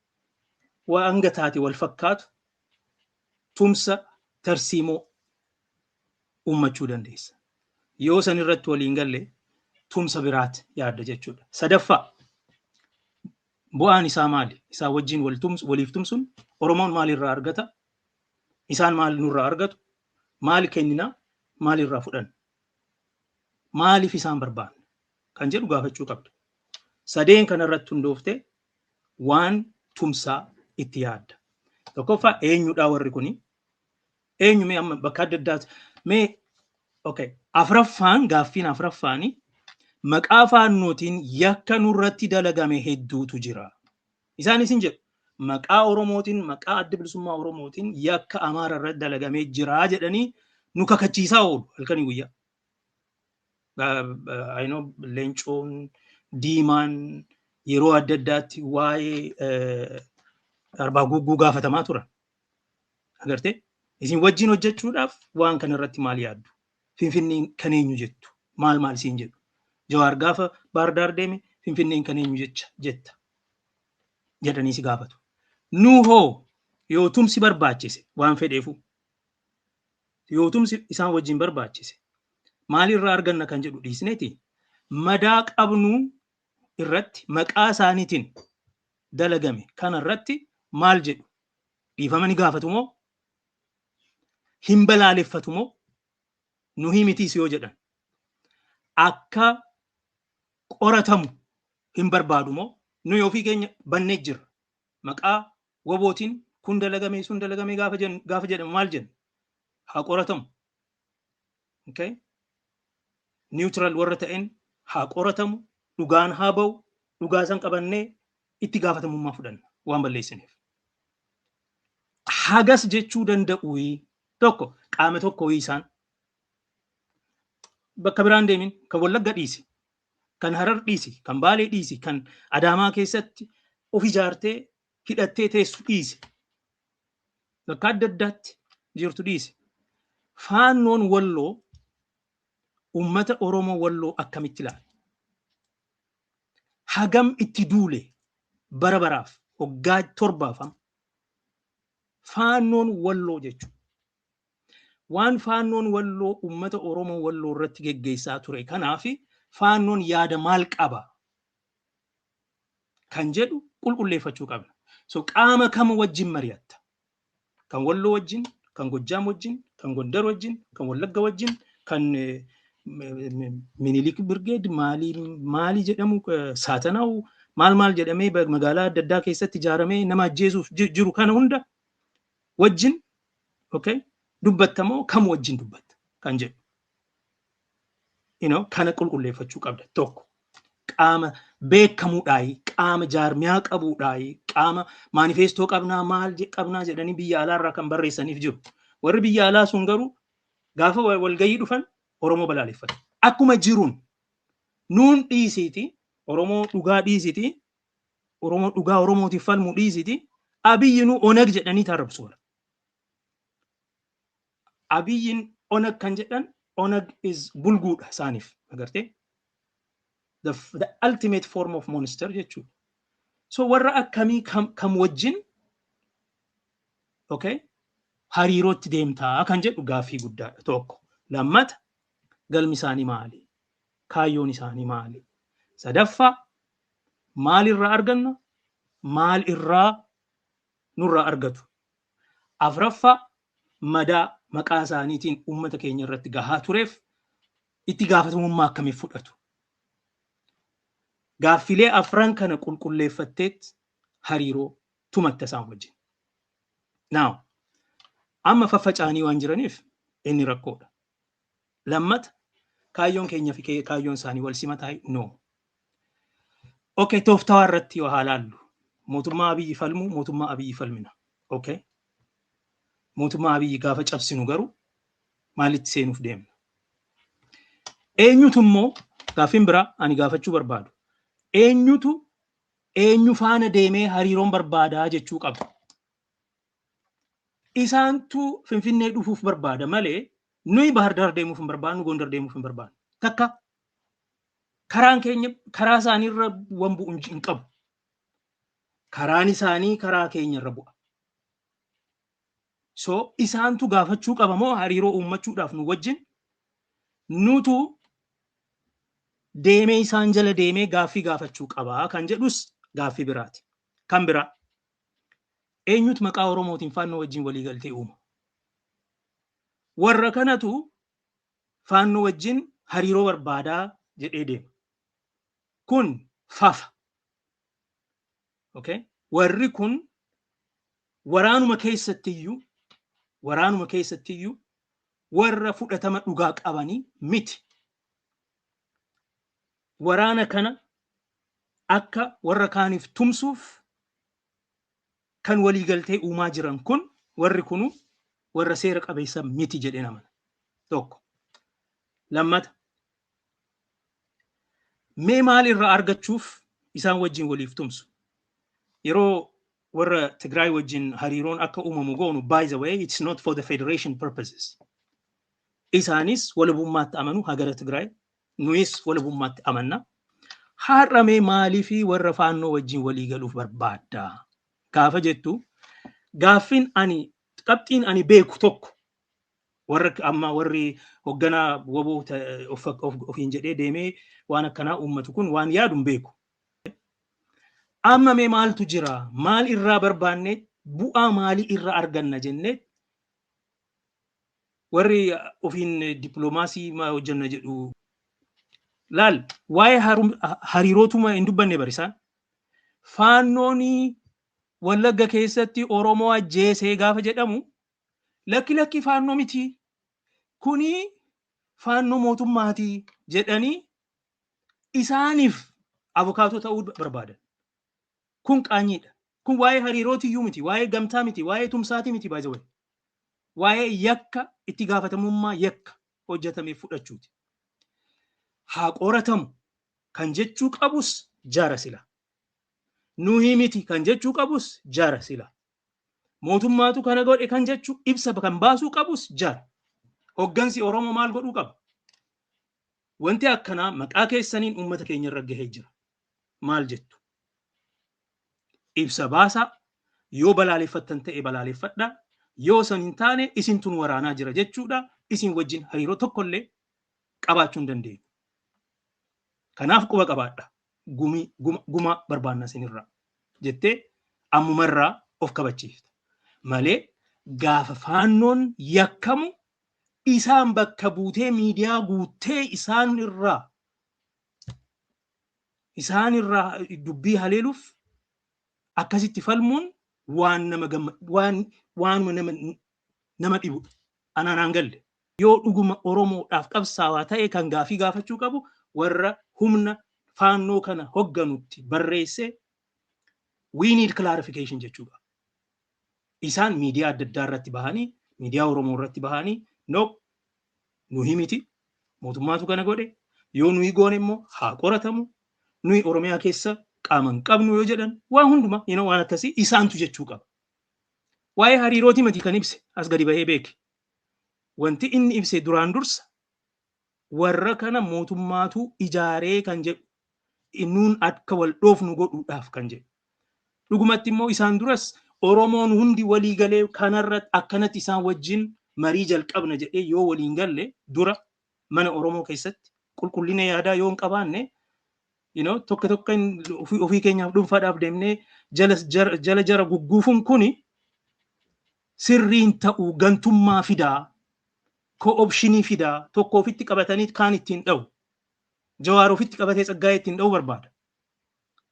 waan hanga taate wal fakkaatu, tumsa tarsiimoo uummachuu dandeessa. Yoo san irratti waliin galle, tumsa biraati yaadda jechuudha. Sadaffaa, bu'aan isaa maali? Isaa wajjin waliif tumsuun Oromoon maalirraa argata? Isaan maal nurraa argatu? Maal kenninaa? Maalirraa fudhanna? Maaliif isaan barbaanna? Kan jedhu gaafachuu qabda. Sadeen kanarratti hundooftee waan tumsaa itti yaadda. Tokkoffaa, eenyudhaa warri kuni? Eenyu mee amma bakka adda addaati? Mee okay. Afraffaan, gaaffiin afraffaani, maqaa Faannootiin yakka nurratti dalagame hedduutu jira. Isaanis hin jedhu. Maqaa Oromootiin, maqaa Adda Bilisummaa Oromootiin yakka Amaara irratti dalagamee jira jedhanii nu kakachiisaa oolu halkanii guyyaa. I know, Leencoon Diimaan yeroo adda addaatti waa'ee Arbaa Gugguu gaafatamaa turan. Agartee? Isin wajjin hojjechuudhaaf waan kana irratti maal yaaddu? Finfinneen kan eenyu jettu? Maal maal isin jedhu? Jawaar gaafa Baardaar deeme Finfinneen kan eenyu jecha jetta jedhanii si gaafatu. Nu hoo yoo tumsi barbaachise waan fedheefu, yoo tumsi isaan wajjin barbaachise maalirraa arganna kan jedhu dhiisneeti madaa qabnu irratti maqaa isaaniitiin dalagame kana irratti maal jedhu? Dhiifama ni gaafatu moo? Hin balaaleffatu moo? Nu himitiis yoo jedhan akka qoratamu hin barbaadu moo? Nuyi ofii keenya bannee jirra. Maqaa wabootiin kun dalagame sun dalagame gaafa jedhamu maal jenna? Haa qoratamu. Okay? Neutral warra ta'een haa qoratamu, dhugaan haa ba'u, dhugaa san qabannee itti gaafatamummaa fudhanna waan balleessineef. Hagas jechuu danda'u tokko qaama tokko isaan bakka biraan deemin, kan Wallagga dhiisi, kan Harar dhiisi, kan Baalee dhiisi, kan Adaamaa keessatti of ijaartee hidhattee teessu dhiisi, bakka adda addaatti jirtu dhiisi. Faannoon Walloo uummata Oromoo Walloo akkamitti ilaala? Hagam itti duule bara baraaf waggaa 7 Faannoon Walloo jechuudha. Waan Faannoon Walloo uummata Oromoo Walloo irratti geggeessaa ture kanaaf Faannoon yaada maal qaba kan jedhu qulqulleeffachuu qabna. So qaama kam wajjin mari'atta? Kan Walloo wajjin, kan Gojjaam wajjin, kan Gondar wajjin, kan Wallagga wajjin, kan Minilik Birgeed maalii maalii jedhamu, Saatanaw maal maal jedhamee magaalaa adda addaa keessatti ijaaramee nama ajjeesuuf jiru kana hunda wajjin, okay, dubbattamoo kam wajjin dubbatta kan jedhu. Kana qulqulleeffachuu qabda tokko. Qaama beekamuudhaayi, qaama jaarmiyaa qabuudhaayi, qaama maanifeestoo qabnaa maal qabnaa jedhanii biyya alaarraa kan barreessaniif jiru. Warri biyya alaa sun garuu gaafa walgayii dhufan Oromoo balaaleffatu. Akkuma jiruun nuun dhiisiiti, Oromoo dhugaa dhiisiiti, Oromoo dhugaa Oromootiif falmu dhiisiiti, Abiyyi nu Onag jedhanii tarrabsu. Abiyyiin Onag kan jedhan, Onag is bulguudha isaaniif, agartee? The ultimate form of monster jechuudha. So warra akkamii kam wajjin, okay, hariirootti deemtaa kan jedhu gaaffii guddaadha tokko. Lammata, galmi isaanii maali? Kaayyoon isaanii maali? Sadaffaa, maal irraa arganna? Maal irraa nurraa argatu? Afraffaa, madaa maqaa isaaniitiin uummata keenya irratti gahaa tureef itti gaafatamummaa akkamii fudhatu? Gaaffilee afran kana qulqulleeffatteet hariiroo tumatta isaan wajjin. Now, amma faffaca'anii waan jiraniif inni rakkoodha. Lammata, kaayyoon keenya fi kaayyoon isaanii wal simataa? No. Okay, tooftaa irratti yoo haa laallu. Mootummaa Abiyyi falmuu, mootummaa Abiyyi falmina. Okay. Mootummaa Abiyyi gaafa cabsinu garuu maalitti seenuuf deemna? Eenyutu immoo, gaaffiin biraa ani gaafachuu barbaadu, eenyutu eenyu faana deemee hariiroon barbaadaa jechuu qaba? Isaantu Finfinnee dhufuuf barbaada malee nuyi Bahar Daar deemuuf hin barbaannu, Gondar deemuuf hin barbaannu. Takka karaan keenya karaa isaaniirra waan bu'u hin qabu. Karaan isaanii karaa keenya irra bu'a. So isaantu gaafachuu qaba moo hariiroo uummachuudhaaf nu wajjin, nutu deemee isaan jala deemee gaaffii gaafachuu qabaa kan jedhus gaaffii biraati. Kan biraa, eenyutu maqaa Oromootiin Faannoo wajjin walii galtee uuma? Warra kanatu Faannoo wajjin hariiroo barbaadaa jedhee deema. Kun fafa. Okay? Warri kun waraanuma keessattiyyuu warra fudhatama dhugaa qabanii miti. Waraana kana akka warra kaaniif tumsuuf kan waliigaltee uumaa jiran kun, warri kunu warra seera qabeessa miti jedhee namana. Tokko. Lammata, Mee maal irraa argachuuf isaan wajjin waliif tumsu? Yeroo warra Tigraay wajjin hariiroon akka uumamu goonu, by the way, it's not for the federation purposes. Isaanis walabummaatti amanu hagara Tigraay, nuyis walabummaatti amanna. Har'a mee maalii warra Faannoo wajjin walii galuuf barbaadda? Gaafa jettu, gaaffin ani qabxiin ani beeku tokko, warra amma warri hoogganaa WBO ofiin jedhee deemee waan akkanaa uummatu kun waan yaadu hin beeku. Amma mee maaltu jira? Maal irraa barbaanne, bu'aa maalii irraa arganna jennee warri ofiin dippiloomaasii hojjanna jedhu laal, waa'ee hariirootuma hin dubbanne barisaan. Faannoon Wallagga keessatti Oromoo ajjeesee gaafa jedhamu, "Lakki, lakki, Faannoo miti. Kuni Faannoo mootummaati," jedhanii isaaniif abukaatoo ta'uu barbaadan. Kun qaanyiidha. Kun waa'ee hariirootiyyuu miti, waa'ee gamtaa miti, waa'ee tumsaatii miti, by the way. Waa'ee yakka, itti gaafatamummaa yakka hojjetame fudhachuuti. Haa qoratamu kan jechuu qabus jara sila. Nuyi miti kan jechuu qabus jara sila. Mootummaatu kana godhe kan jechuu, ibsa kan baasuu qabus jara. Hoggansi Oromoo maal godhuu qaba? Wanti akkanaa maqaa keessaniin uummata keenya irra gahee jira. Maal jettu? Ibsa baasaa. Yoo balaaleffattan ta'e balaaleffadhaa. Yoo san hin taane, isin tun waraanaa jira jechuudha. Isin wajjin hariiroo tokkollee qabaachuu hin dandeenyu. Kanaaf quba qabaadha. Gumii guma barbaanna isinirraa jettee ammumarraa of kabachiifta. Malee gaafa Faannoon yakkamu isaan bakka buutee miidiyaa guuttee isaan irraa dubbii haleeluuf akkasitti falmuun waan nama waan waanuma nama dhibu anaan aan galle. Yoo dhuguma Oromoodhaaf qabsaawaa ta'e, kan gaafii gaafachuu qabu warra humna Faannoo kana hogganutti barreessee "We need clarification" jechuudha. Isaan miidiyaa adda addaa irratti bahanii, miidiyaa Oromoo irratti bahanii, "No, nuyi miti, mootummaatu kana godhe, yoo nuyi goone immoo haa qoratamu, nuyi Oromiyaa keessa qaama hin qabnu," yoo jedhan, waan hundumaa waan akkasii isaantu jechuu qaba. Waa'ee hariirooti miti kan ibse as gadi bahee beeke. Wanti inni ibse duraan dursa warra kana mootummaatu ijaaree kan jedhu, nuun akka wal dhoofnu godhuudhaaf kan jedhu. Dhugumatti immoo isaan duras Oromoon hundi walii galee kanarratti akkanatti isaan wajjin marii jalqabna jedhee yoo waliin galle, dura mana Oromoo keessatti qulqullina yaadaa yoo hin qabaanne, tokko tokko ofii keenyaaf dhuunfaadhaaf deemnee jala jala jara gugguufuun kuni sirriin ta'uu, gantummaa fidaa, co-option fidaa, tokko ofitti qabatanii kaan ittiin dha'u. Jawaar ofitti qabatee Tsaggaayee ittiin dha'uu barbaada.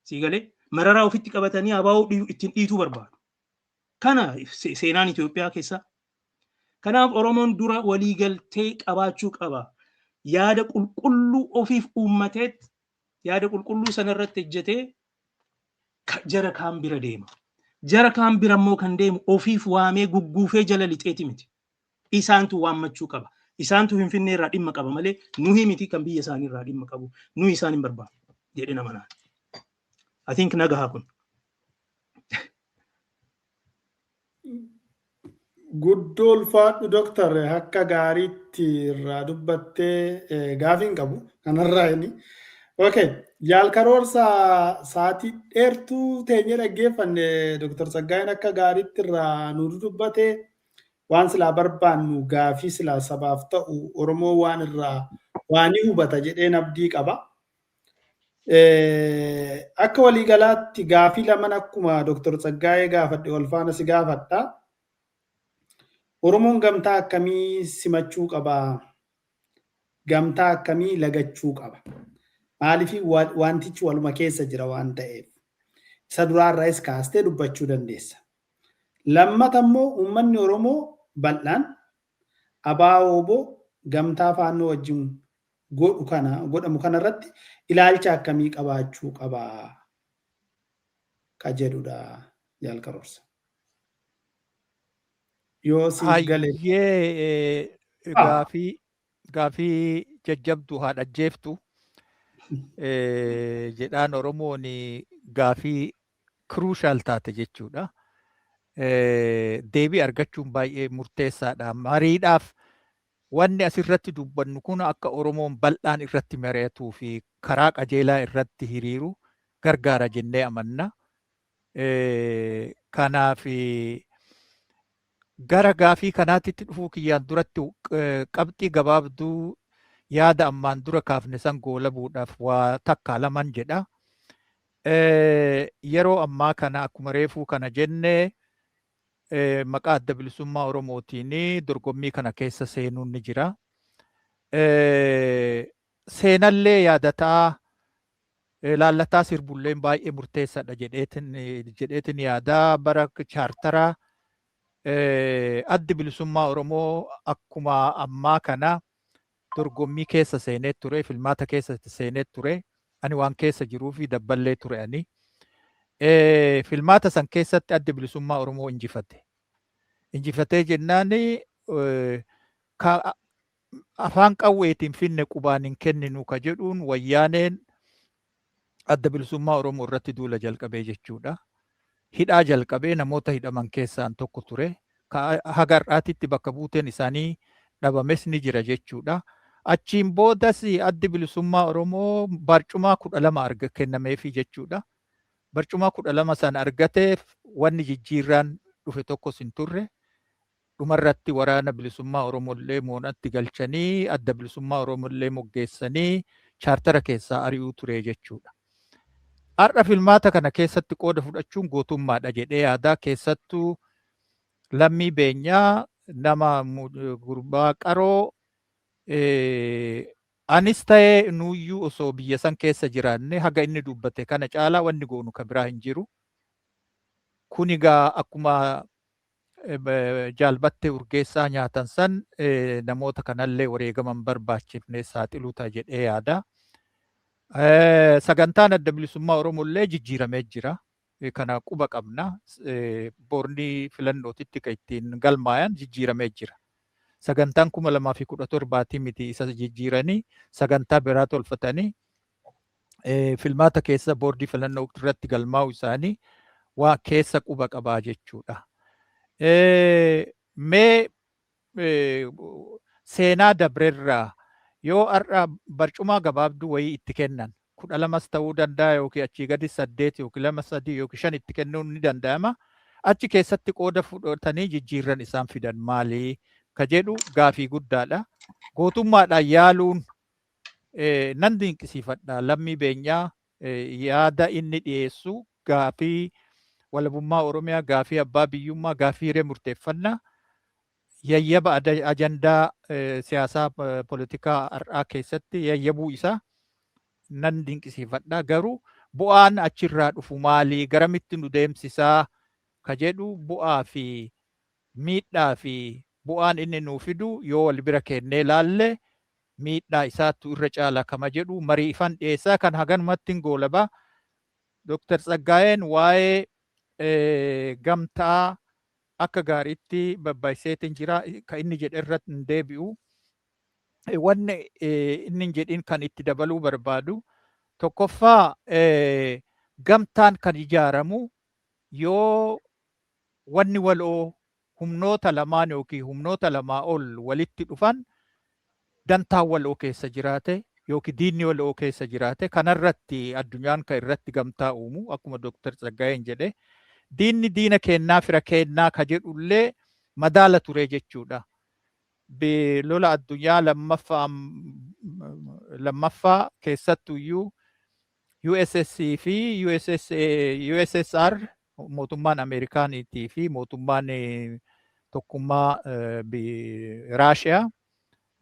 Siigalee Mararaa ofitti qabatanii ABO ittiin dhiituu barbaadu. Kana seenaan Itoophiyaa keessa. Kanaaf Oromoon dura waliigaltee qabaachuu qaba. Yaada qulqulluu ofiif uummateet, yaada qulqulluu sanarratti ejjetee jara kaan bira deema. Jara kaan bira immoo kan deemu ofiif waamee gugguufee jala lixeeti miti. Isaantu waammachuu qaba. Isaantu Finfinnee irraa dhimma qaba malee nuyi miti kan biyya isaanii irraa dhimma qabu. Nuyi isaan hin barbaadu jedhe nama naan. I think nagahaa kun. Guddoo ulfaadhu, Doktar, akka gaariitti irraa dubbattee, gaafii hin qabu kanarraa inni. Okay, jaal Karoorsa, sa'aatii dheertuu teenyee dhaggeeffanne. Doktar Tsaggaayeen akka gaariitti irraa nu dubbatee, waan silaa barbaannu, gaafii silaa sabaaf ta'u, Oromoo waan irraa waa ni hubata jedheen abdii qaba. Akka waliigalaatti gaafii laman akkuma Doktar Tsaggaayee gaafadhe wal faana si gaafadha. Oromoon gamtaa akkamii simachuu qaba? Gamtaa akkamii lagachuu qaba? Maaliif, wantichi waluma keessa jira waan ta'eef. Isa duraarraayis kaastee dubbachuu dandeessa. Lammata immoo uummanni Oromoo bal'aan ABO gamtaa Faannoo wajjin godhu kana godhamu kanarratti ilaalcha akkamii qabaachuu qaba ka jedhudha, jaal Karoorsa. Yoo siif gale. Hayyee, gaafii jajjabdu haadha jeeftu. Jedhaan Oromoon gaafii crucial taate jechuudha. Deebii argachuun baay'ee murteessaadha. Mariidhaaf wanni asirratti dubbannu kun akka Oromoon bal'aan irratti mari'atuu fi karaa qajeelaa irratti hiriiru gargaara jennee amanna. Kanaaf gara gaafii kanaatitti dhufuu kiyyaan duratti qabxii gabaabduu yaada ammaan dura kaafne san goolabuudhaaf waa takka laman jedha. Yeroo ammaa kana akkuma reefuu kana jenne, maqaa Adda Bilisummaa Oromootiin dorgommii kana keessa seenuun ni jira. Seenallee yaadataa laallataa sirbulleen baay'ee murteessaadha jedheetin yaadaa. Bara chaartaraa Addi Bilisummaa Oromoo akkuma ammaa kana dorgommii keessa seenee ture, filmaata keessa seenee ture. Ani waan keessa jiruu fi dabballee ture ani. Filmaata san keessatti Addi Bilisummaa Oromoo injifate. Injifatee jennaan, afaan qawweetiin finne qubaan hin kenninu ka jedhuun Wayyaaneen Adda Bilisummaa Oromoo irratti duula jalqabee jechuudha. Hidhaa jalqabee, namoota hidhaman keessaan tokko ture. Haga har'aatitti bakka buuteen isaanii dhabames ni jira jechuudha. Achiin boodas Addi Bilisummaa Oromoo barcumaa 12 arga kennameefi jechuudha. Barcumaa 12 sana argateef wanni jijjiirraan dhufe tokkos hin turre. Dhumarratti Waraana Bilisummaa Oromollee moonatti galchanii, Adda Bilisummaa Oromollee moggeessanii chaartara keessaa ari'uu ture jechuudha. Har'a filmaata kana keessatti qooda fudhachuun gootummaadha jedhee yaadaa. Keessattuu Lammii Beenyaa nama gurbaa qaroo, anis ta'ee nuuyyuu osoo biyya san keessa jiraanne haga inni dubbate kana caalaa wanni goonu ka biraa hin jiru. Kun egaa akkuma Jaalbattee Urgeessaa nyaatan san namoota kanallee wareegaman barbaachifne saaxiluu ta'a jedhee yaada. Sagantaan Adda Bilisummaa Oromoo illee jijjiiramee jira. Kana quba qabna. Boordii filannootitti kan ittiin galmaayan jijjiiramee jira. Sagantaan 2017 miti, isa jijjiiranii sagantaa biraa tolfatanii filmaata keessa boordii filannoo irratti galmaa'u isaanii waa keessa quba qabaa jechuudha. Mee seenaa dabrerraa yoo har'a barcumaa gabaabduu wayii itti kennan, 12s ta'uu danda'a yookiin achii gadi saddeet yookiin lama, sadii yookiin shan itti kennuun ni danda'ama. Achi keessatti qooda fudhatanii jijjiirran isaan fidan maali ka jedhu gaafii guddaadha. Gootummaadhaan yaaluun nan dinqisiifadha. Lammii Beenyaa yaada inni dhiyeessu, gaafii walabummaa Oromiyaa, gaafii abbaa biyyummaa, gaafii hiree murteeffannaa yayyaba ajandaa siyaasaa poolitikaa har'aa keessatti yayyabuu isaa nan dinqisiifadha. Garuu bu'aan achirraa dhufu maali? Garamitti nu deemsisaa? Ka jedhu bu'aa fi miidhaa fi bu'aan inni nuu fidu yoo wal bira kennee laalle, miidhaa isaattu irra caala kama jedhu marii ifan dhiyeessaa kan haganumatti hin goolabaa. Dr. Tsaggaayeen waa'ee gamtaa akka gaariitti babba'iseetiin jira, kan inni jedhe irratti hin deebi'u. Wanni inni hin jedhin kan itti dabaluu barbaadu, tokkoffaa, gamtaan kan ijaaramu yoo wanni waloo humnoota lamaan yookiin humnoota lamaa ol walitti dhufan dantaa waloo keessa jiraate yookiin diinni waloo keessa jiraate. Kanarratti addunyaan kan irratti gamtaa uumu, akkuma Dr. Tsaggaayeen jedhe, diinni diina kennaa fira kennaa ka jedhullee madaala ture jechuudha. Lola addunyaa lammaffaa keessattuyyuu USS fi USSR, mootummaan Ameerikaaniitii fi mootummaan tokkummaa Raashiyaa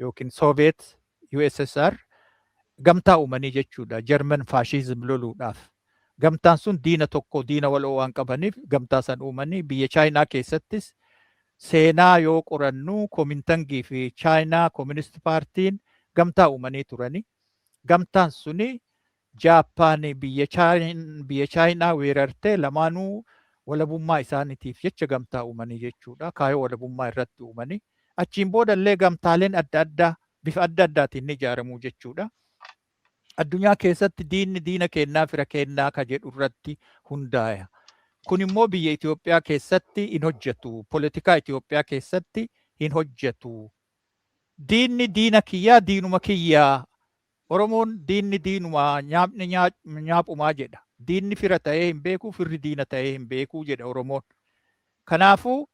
yookiin Soviet USSR gamtaa uumanii jechuudha. German fascism loluudhaaf. Gamtaan sun diina tokko, diina waloo waan qabaniif gamtaa san uumanii. Biyya Chaayinaa keessattis seenaa yoo qorannu, Koomintangii fi Chaayinaa Communist Paartiin gamtaa uumanii turani. Gamtaan suni Jaappaan biyya Chaayinaa weerartee lamaanuu walabummaa isaaniitiif jecha gamtaa uumanii jechuudha. Kaayoo walabummaa irratti uumanii. Achiin boodallee gamtaaleen adda addaa bifa adda addaatiin ni ijaaramuu jechuudha. Addunyaa keessatti diinni diina kennaa fira kennaa ka jedhu irratti hundaaya. Kun immoo biyya Itoophiyaa keessatti hin hojjetu. Poolitikaa Itoophiyaa keessatti hin hojjetu. Diinni diina kiyyaa diinuma kiyyaa. Oromoon diinni diinumaa, nyaapni nyaaphumaa jedha. Diinni fira ta'ee hin beeku, firri diina ta'ee hin beeku jedha Oromoon. Kanaafuu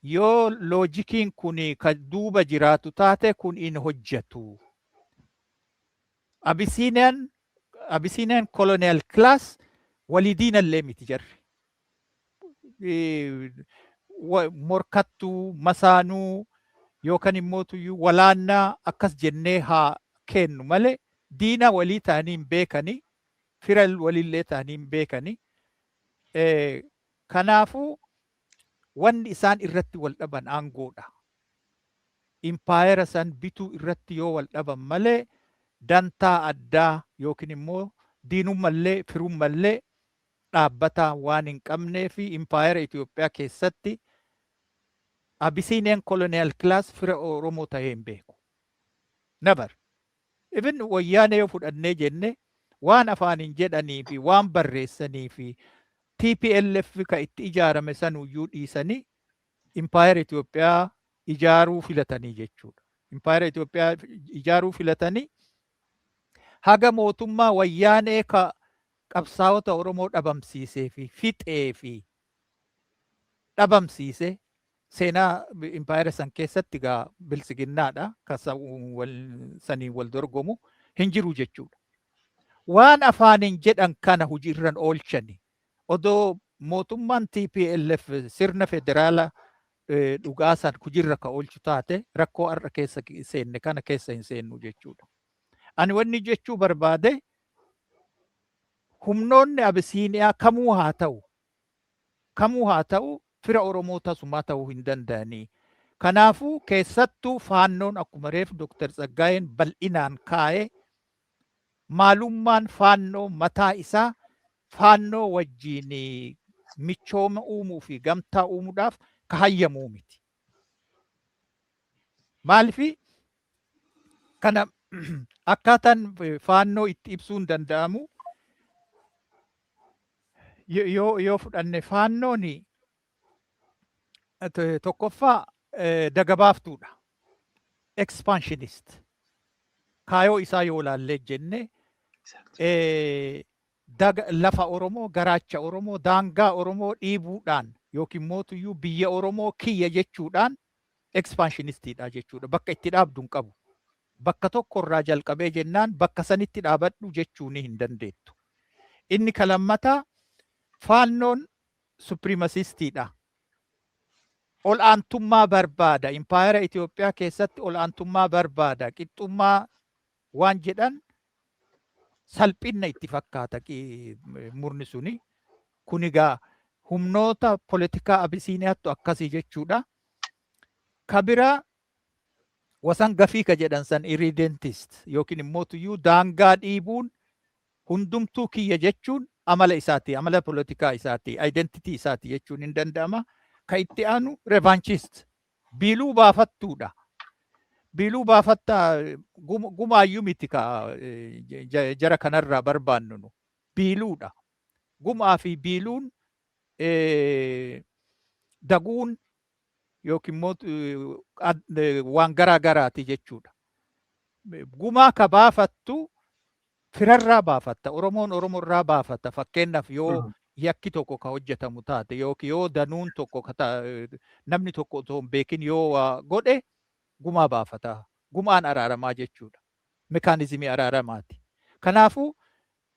yoo loojikiin kun ka duuba jiraatu taate, kun hin hojjetu. Abyssinian colonial class walii diinallee miti jarri. Morkattuu, masaanuu yookaan immoo tuyyuu walaannaa akkas jennee haa kennu malee diina walii ta'anii hin beekanii, fira walillee ta'anii hin beekanii. Kanaafuu wanni isaan irratti wal dhaban aangoodha. Impaayera san bituu irratti yoo wal dhaban malee dantaa addaa yookiin immoo diinummallee firummallee dhaabbataa waan hin qabnee fi impaayera Itoophiyaa keessatti Abyssinian colonial class fira Oromoo ta'ee hin beeku. Never. Even Wayyaanee yoo fudhannee jenne, waan afaaniin jedhanii fi waan barreessanii fi TPLF ka itti ijaarame sanuyyuu dhiisanii impaayera Itoophiyaa ijaaruu filatanii jechuudha. Impaayera Itoophiyaa ijaaruu filatanii haga mootummaa Wayyaanee ka qabsaa'ota Oromoo dhabamsiisee fi fixee fi dhabamsiise, seenaa impaayera san keessatti gaa biltsiginnaadha ka saniin wal dorgomu hin jiru jechuudha. Waan afaaniin jedhan kana hojiirran oolchani. Odoo mootummaan TPLF sirna federaala dhugaa san hojiirra ka oolchu taate, rakkoo har'a keessa seenne kana keessa hin seennu jechuudha. Ani wanni jechuu barbaade, humnoonni Abisiiniyaa kamuu haa ta'u fira Oromoo tasumaa ta'uu hin danda'anii. Kanaafuu keessattuu Faannoon, akkuma reefu Dr. Tsaggaayeen bal'inaan kaa'ee, maalummaan Faannoo mataa isaa Faannoo wajjiin michooma uumuu fi gamtaa uumuudhaaf ka hayyamuu miti. Maalifi kana akkaataan Faannoo itti ibsuu hin danda'amu yoo fudhanne, Faannoon tokkoffaa dagabaaftuudha. Expansionist. Kaayoo isaa yoo laallee jenne, lafa Oromoo, garaacha Oromoo, daangaa Oromoo dhiibuudhaan yookiin mootuyyuu biyya Oromoo kiyya jechuudhaan expansionistiidha jechuudha. Bakka itti dhaabdu hin qabu. Bakka tokko irraa jalqabee jennaan bakka sanitti dhaabadhu jechuu ni hin dandeettu. Inni kalammataa, Faannoon supremacistiidha. Ol'aantummaa barbaada. Impaayera Itoophiyaa keessatti ol'aantummaa barbaada. Qixxummaa waan jedhan salphinna itti fakkaata murni suni. Kun egaa humnoota poolitikaa Abisiiniyaattu akkasii jechuudha. Ka biraa wasan gafii ka jedhan san, irredentist yookiin immoo tuyyuu daangaa dhiibuun, hundumtuu kiyya jechuun amala isaati, amala poolitikaa isaati, identity isaati jechuun hin danda'ama. Ka itti aanu revanchist, biiluu baafattuudha. Biiluu baafattaa gumaayyuu miti ka jara kanarraa barbaannu nu biiluudha. Gumaa fi biiluun, daguun yookiin immoo waan garaa garaati jechuudha. Gumaa ka baafattu firarraa baafatta. Oromoon Oromoorraa baafata. Fakkeenyaaf yoo yakki tokko ka hojjetamu taate yookiin yoo danuun tokko namni tokko otoo hin beekin yoo waa godhe, gumaa baafata. Gumaan araaramaa jechuudha. Mechanismii araaramaati. Kanaafuu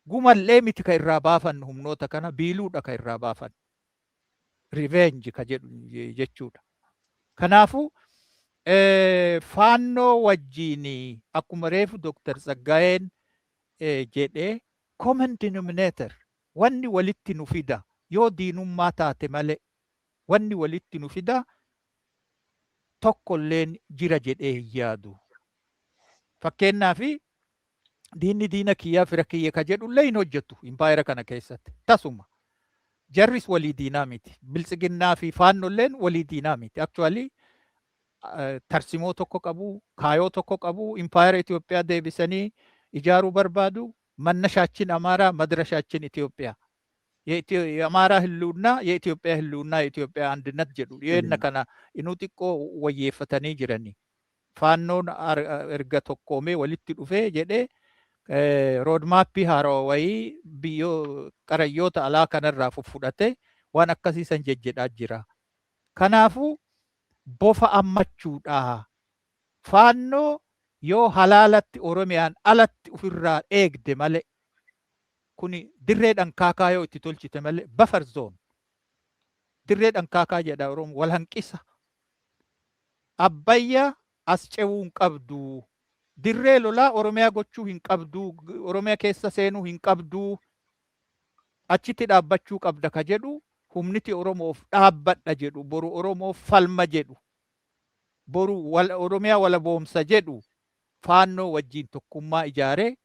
gumallee miti ka irraa baafannu humnoota kana, biiluudha ka irraa baafannu. Revenge ka jedhu jechuudha. Kanaafuu Faannoo wajjiin, akkuma reefu Dr. Tsaggaayeen jedhee, common denominator wanni walitti nu fida yoo diinummaa taate malee wanni walitti nu fida tokkolleen jira jedhee hin yaadu. Fakkeenyaaf diinni diina kiyyaa fira kiyya ka jedhullee hin hojjetu impaayera kana keessatti tasuma. Jarris walii diinaa miti. Biltsiginnaa fi Faannolleen walii diinaa miti. Actually tarsimoo tokko qabu, kaayoo tokko qabu, impaayera Itoophiyaa deebisanii ijaaruu barbaadu መነሻችን አማራ መድረሻችን ኢትዮጵያ፣ የአማራ ህልውና የኢትዮጵያ ህልውና የኢትዮጵያ አንድነት jedhu dhiyeenya kana inuu xiqqoo wayyeeffatanii jirani. Faannoon erga tokkoomee walitti dhufee jedhee roadmapii haarawaa wayii biyyoo qarayyoota alaa kanarraa fudhatee waan akkasiisan jejjedhaa jira. Kanaafuu bofa ammachuudha. Faannoo yoo halaalatti Oromiyaan alatti ofirraa eegde malee, kuni dirree dhankaakaa yoo itti tolchite malee, buffer zone dirree dhankaakaa jedha Oromoo, wal hanqisa. Abbayya as cewuu hin qabdu. Dirree lolaa Oromiyaa gochuu hin qabdu. Oromiyaa keessa seenuu hin qabdu. Achitti dhaabbachuu qabda ka jedhu, humniti Oromoof dhaabbadha jedhu, boru Oromoof falma jedhu, boru Oromiyaa walaboomsa jedhu, Faannoo wajjin tokkummaa ijaaree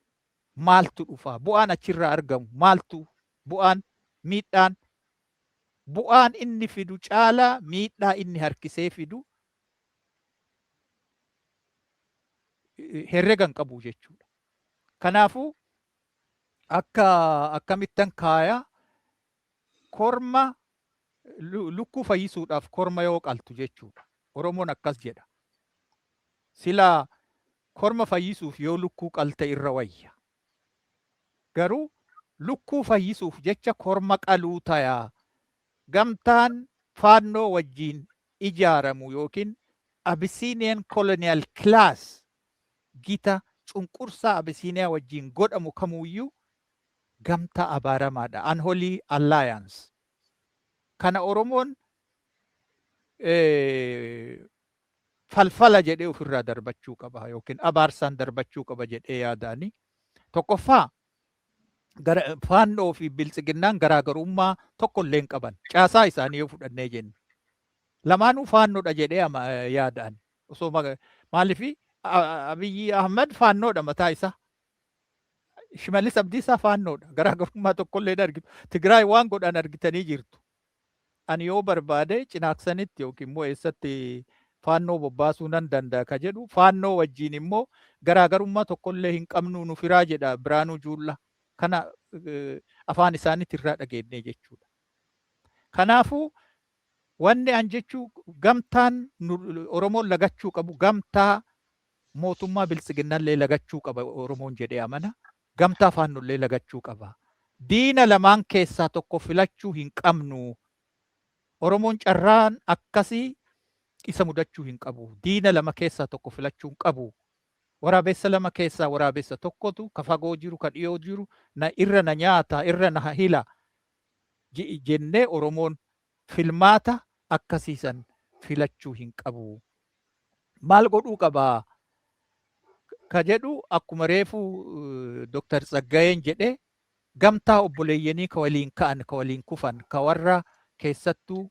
maaltu dhufa? Bu'aan achirraa argamu maaltu? Bu'aan, miidhaan, bu'aan inni fidu caalaa miidhaa inni harkisee fidu herrega hin qabu jechuudha. Kanaafuu akka akkamittan kaaya, korma lukkuu fayyisuudhaaf korma yoo qaltu jechuudha. Oromoon akkas jedha. Silaa korma fayyisuuf yoo lukkuu qalte irra wayya. Garuu lukkuu fayyisuuf jecha korma qaluu tayaa. Gamtaan Faannoo wajjin ijaaramu yookiin Abyssinian colonial class gita cunqursaa Abyssiniyaa wajjin godhamu kamuyyuu gamtaa abaaramaadha. Unholy alliance. Kana Oromoon falfala jedhee ofirraa darbachuu qaba yookiin abaarsaan darbachuu qaba jedhee yaadaani. Tokkoffaa, gara Faannoo fi Biltsiginnaan garaagarummaa tokko illee hin qaban. Caasaa isaanii yoo fudhannee jenne. Lamaanuu Faannoodha jedhee yaadaan. Osoo maaliifi Abiyyi Ahmad Faannoodha mataa isaa. Shimallis Abdiisaa Faannoodha. Garaagarummaa tokko illee hin argitu. Tigraay waan godhan argitanii jirtu. Ani yoo barbaade Cinaaksanitti yookiin immoo eessatti Faannoo bobbaasuu nan danda'a ka jedhu, Faannoo wajjin immoo garaagarummaa tokkollee hin qabnu, nu firaa jedha Biraanuu Juullaa. Kana afaan isaaniitti irraa dhageenye jechuudha. Kanaafuu wanni an jechuu, gamtaan Oromoon lagachuu qabu, gamtaa mootummaa Biltsiginnallee lagachuu qaba Oromoon jedhee amana. Gamtaa Faannollee lagachuu qaba. Diina lamaan keessaa tokko filachuu hin qabnu. Oromoon carraan akkasii isa mudachuu hin qabu. Diina lama keessaa tokko filachuu hin qabu. Waraabessa lama keessaa waraabessa tokkotu ka fagoo jiru, ka dhiyoo jiru na irra na nyaata, irra na hila jennee Oromoon filmaata akkasiisan filachuu hin qabu. Maal godhuu qabaa? Ka jedhu, akkuma reefu Dr. Tsaggayeen jedhe, gamtaa obboleeyyanii ka waliin ka'an, ka waliin kufan, ka warra keessattuu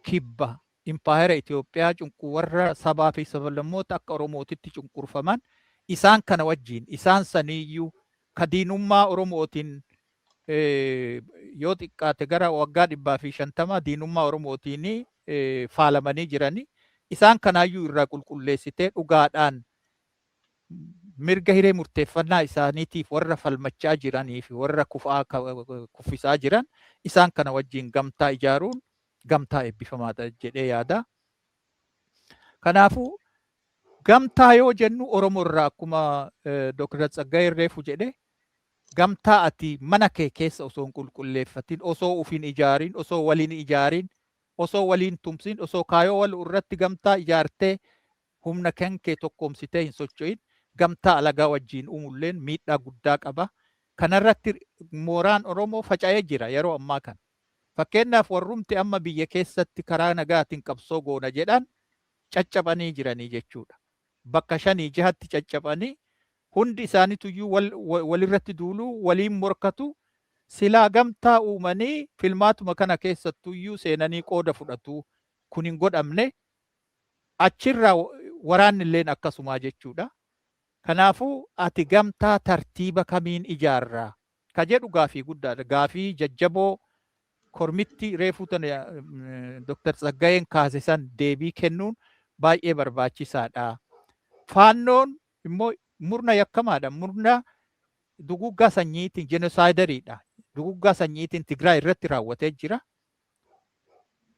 kibba impaayera Itoophiyaa cunqu, warra sabaa fi sablammoota akka Oromootitti cunqurfaman, isaan kana wajjin, isaan saniiyyuu ka diinummaa Oromootiin yoo xiqqaate gara waggaa 150 diinummaa Oromootiin faalamanii jirani, isaan kanaayyuu irraa qulqulleessitee dhugaadhaan mirga hiree murteeffannaa isaaniitiif warra falmachaa jiranii fi warra kufaa kuffisaa jiran, isaan kana wajjin gamtaa ijaaruun gamtaa eebbifamaadha jedhee yaada. Kanaafuu gamtaa yoo jennu, Oromoo irraa akkuma Dr. Tsaggaayee reefu jedhe, gamtaa ati mana kee keessa osoo hin qulqulleeffatin, osoo ufin ijaarin, osoo waliin ijaarin, osoo waliin tumsin, osoo kaayoo wal irratti gamtaa ijaartee humna kan kee tokkoomsitee hin socho'in, gamtaa alagaa wajjin uumulleen miidhaa guddaa qaba. Kanarratti mooraan Oromoo faca'ee jira yeroo ammaa kana. Fakkeenyaaf, warrumti amma biyya keessatti karaa nagaatiin qabsoo goona jedhan caccabanii jiranii jechuudha. Bakka shanii jahatti caccabanii hundi isaaniituyyuu walirratti duuluu, waliin morkatu. Silaa gamtaa uumanii filmaatuma kana keessattuyyuu seenanii qooda fudhatu. Kun hin godhamne. Achirraa waraanni illeen akkasumaa jechuudha. Kanaafuu ati gamtaa tartiiba kamiin ijaarraa ka jedhu gaafii guddaadha. Gaafii jajjaboo kormitti reefuu tana Dr. Tsaggayeen kaase san deebii kennuun baay'ee barbaachisaadha. Faannoon immoo Murna yakkamaadha. Murna duguggaa sanyiitiin genocideriidha. Duguggaa sanyiitiin Tigraay irratti raawwatee jira.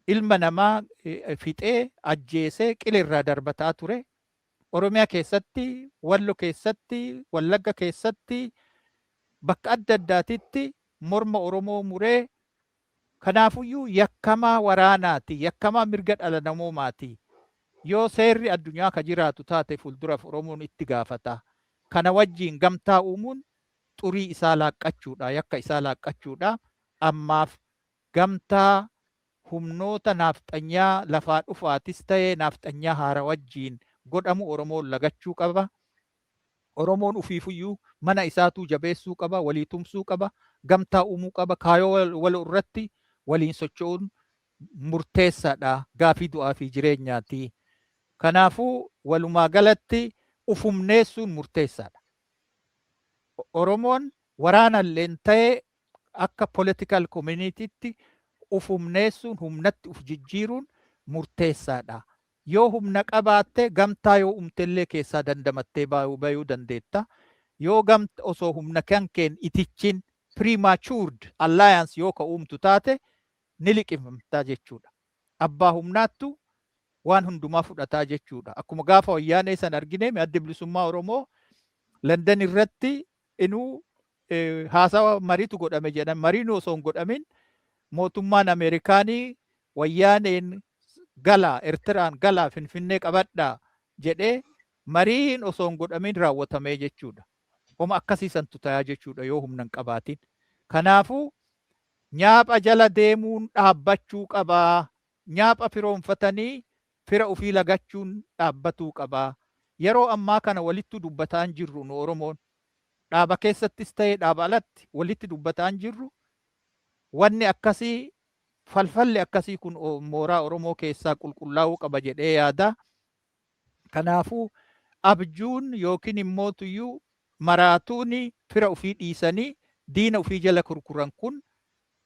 Ilma namaa fixee ajjeesee qilirraa darbataa ture. Oromiyaa keessatti, Wallo keessatti, Wallagga keessatti, bakka adda addaatitti morma Oromoo muree. Kanaafuyyuu yakkamaa waraanaati, yakkamaa mirga dhala namoomaati. Yoo seerri addunyaa ka jiraatu taate fuulduraaf Oromoon itti gaafata. Kana wajjiin gamtaa uumuun xurii isaa laaqqachuudha, yakka isaa laaqqachuudha. Ammaaf gamtaa humnoota naafxanyaa lafaa dhufaatis ta'ee naafxanyaa haara wajjiin godhamu Oromoon lagachuu qaba. Oromoon ufiifuyyuu mana isaatuu jabeessuu qaba, walii tumsuu qaba, gamtaa uumuu qaba, kaayoo wal irratti waliin socho'uun murteessaadha. Gaafii du'aa fi jireenyaati. Kanaafuu walumaa galatti ufumneessuun murteessaadha. Oromoon waraanalleen ta'ee akka political communitytti ufumneessuun, humnatti uf jijjiiruun murteessaadha. Yoo humna qabaatte, gamtaa yoo uumtellee keessaa dandamattee bayuu dandeetta. Yoo gamta osoo humna kan keen itichin prematured alliance yoo ka uumtu taate, ni liqimfamtaa jechuudha. Abbaa humnaattu waan hundumaa fudhataa jechuudha. Akkuma gaafa Wayyaanee san argine, Addi Bilisummaa Oromoo London irratti inuu haasawa mariitu godhame jedhan. Mariin osoo hin godhamin mootummaan Ameerikaanii Wayyaaneen galaa, Eertiraan galaa, Finfinnee qabadhaa jedhee mariin osoo hin godhamin raawwatamee jechuudha. Homa akkasiisantu tayaa jechuudha yoo humna hin qabaatin. Kanaafuu nyaapha jala deemuun dhaabbachuu qabaa. Nyaapha firoonfatanii fira ofii lagachuun dhaabbatuu qabaa. Yeroo ammaa kana walittu dubbataan jirru nu Oromoon. Dhaaba keessattis ta'ee dhaaba alatti walitti dubbataan jirru. Wanni akkasii, falfalli akkasii kun mooraa Oromoo keessaa qulqullaa'uu qaba jedhee yaada. Kanaafuu abjuun yookiin immoo tuyyuu maraatuun fira ofii dhiisanii diina ofii jala kurkuran kun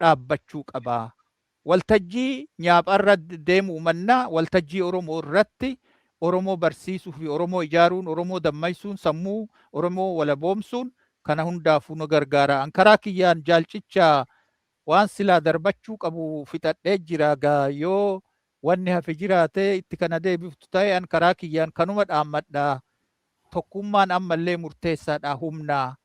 dhaabbachuu qabaa. Waltajjii nyaapharra deemuu mannaa waltajjii Oromoo irratti Oromoo barsiisuu fi Oromoo ijaaruun, Oromoo dammaysuun, sammuu Oromoo walaboomsuun kana hundaafuu nu gargaara. An karaa kiyyaan jaalcicha waan silaa darbachuu qabu fixadhee jira. Gaa yoo wanni hafe jiraate itti kana deebiftu ta'e, an karaa kiyyaan kanuma dhaammadha. Tokkummaan ammallee murteessaadha, humnaa.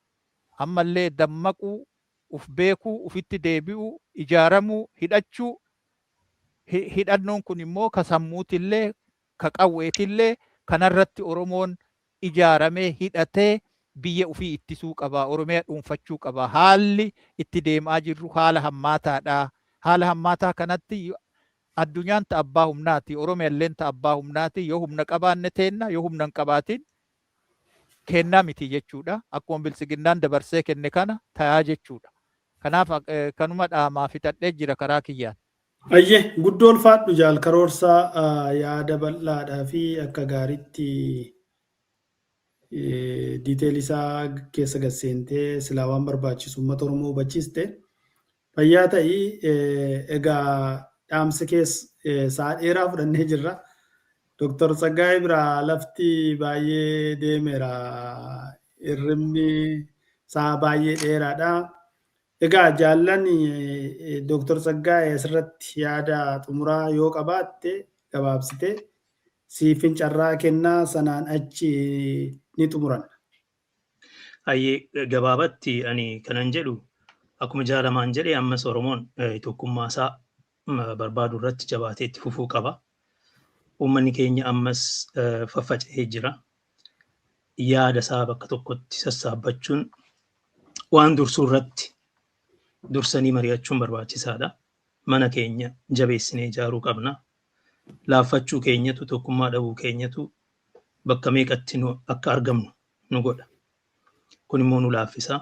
Ammallee dammaquu, uf beekuu, ufitti deebi'uu, ijaaramuu, hidhachuu. Hidhannoon kun immoo ka sammuutillee ka qawweetillee kanarratti Oromoon ijaaramee hidhatee biyya ofii ittisuu qaba. Oromiyaa dhuunfachuu qaba. Haalli itti deemaa jirru haala hammaataadha. Haala hammaataa kanatti addunyaan ta abbaa humnaati. Oromiyaalleen ta abbaa humnaati. Yoo humna qabaanne teenna, yoo humna hin qabaatin kennaa miti jechuudha. Akkuma Biltsiginnaan dabarsee kenne kana tayaa jechuudha. Kanaaf kanuma dhaamaa fixadhee jira karaa kiyyaan. Ayyee, guddoo ulfaadhu jaal Karoorsaa, yaada bal'aadhaa fi akka gaariitti detail isaa keessa gad seentee silaa waan barbaachisu uummata Oromoo hubachiiste. Fayyaa ta'ii. Egaa dhaamsi keessa sa'a dheeraa fudhannee jirra. Dooktar Tsaggaayee biraa lafti baay'ee deemeera. Hirribni sa'a baay'ee dheeraadha. Egaa jaallan, Dooktar Tsaggaayee asirratti yaada xumuraa yoo qabaatte gabaabsite siifin carraa kennaa, sanaan achi ni xumuranna. Ayyee, gabaabatti ani kanan jedhu, akkuma jaalamaan jedhe, ammas Oromoon tokkummaa isaa barbaadu irratti jabaatee itti fufuu qaba. Uummanni keenya ammas faffaca'ee jira. Yaada isaa bakka tokkotti sassaabbachuun waan dursuu irratti dursanii mari'achuun barbaachisaadha. Mana keenya jabeessinee ijaaruu qabna. Laaffachuu keenyatu, tokkummaa dhabuu keenyatu bakka meeqatti nu akka argamnu nu godha. Kun immoo nu laaffisa.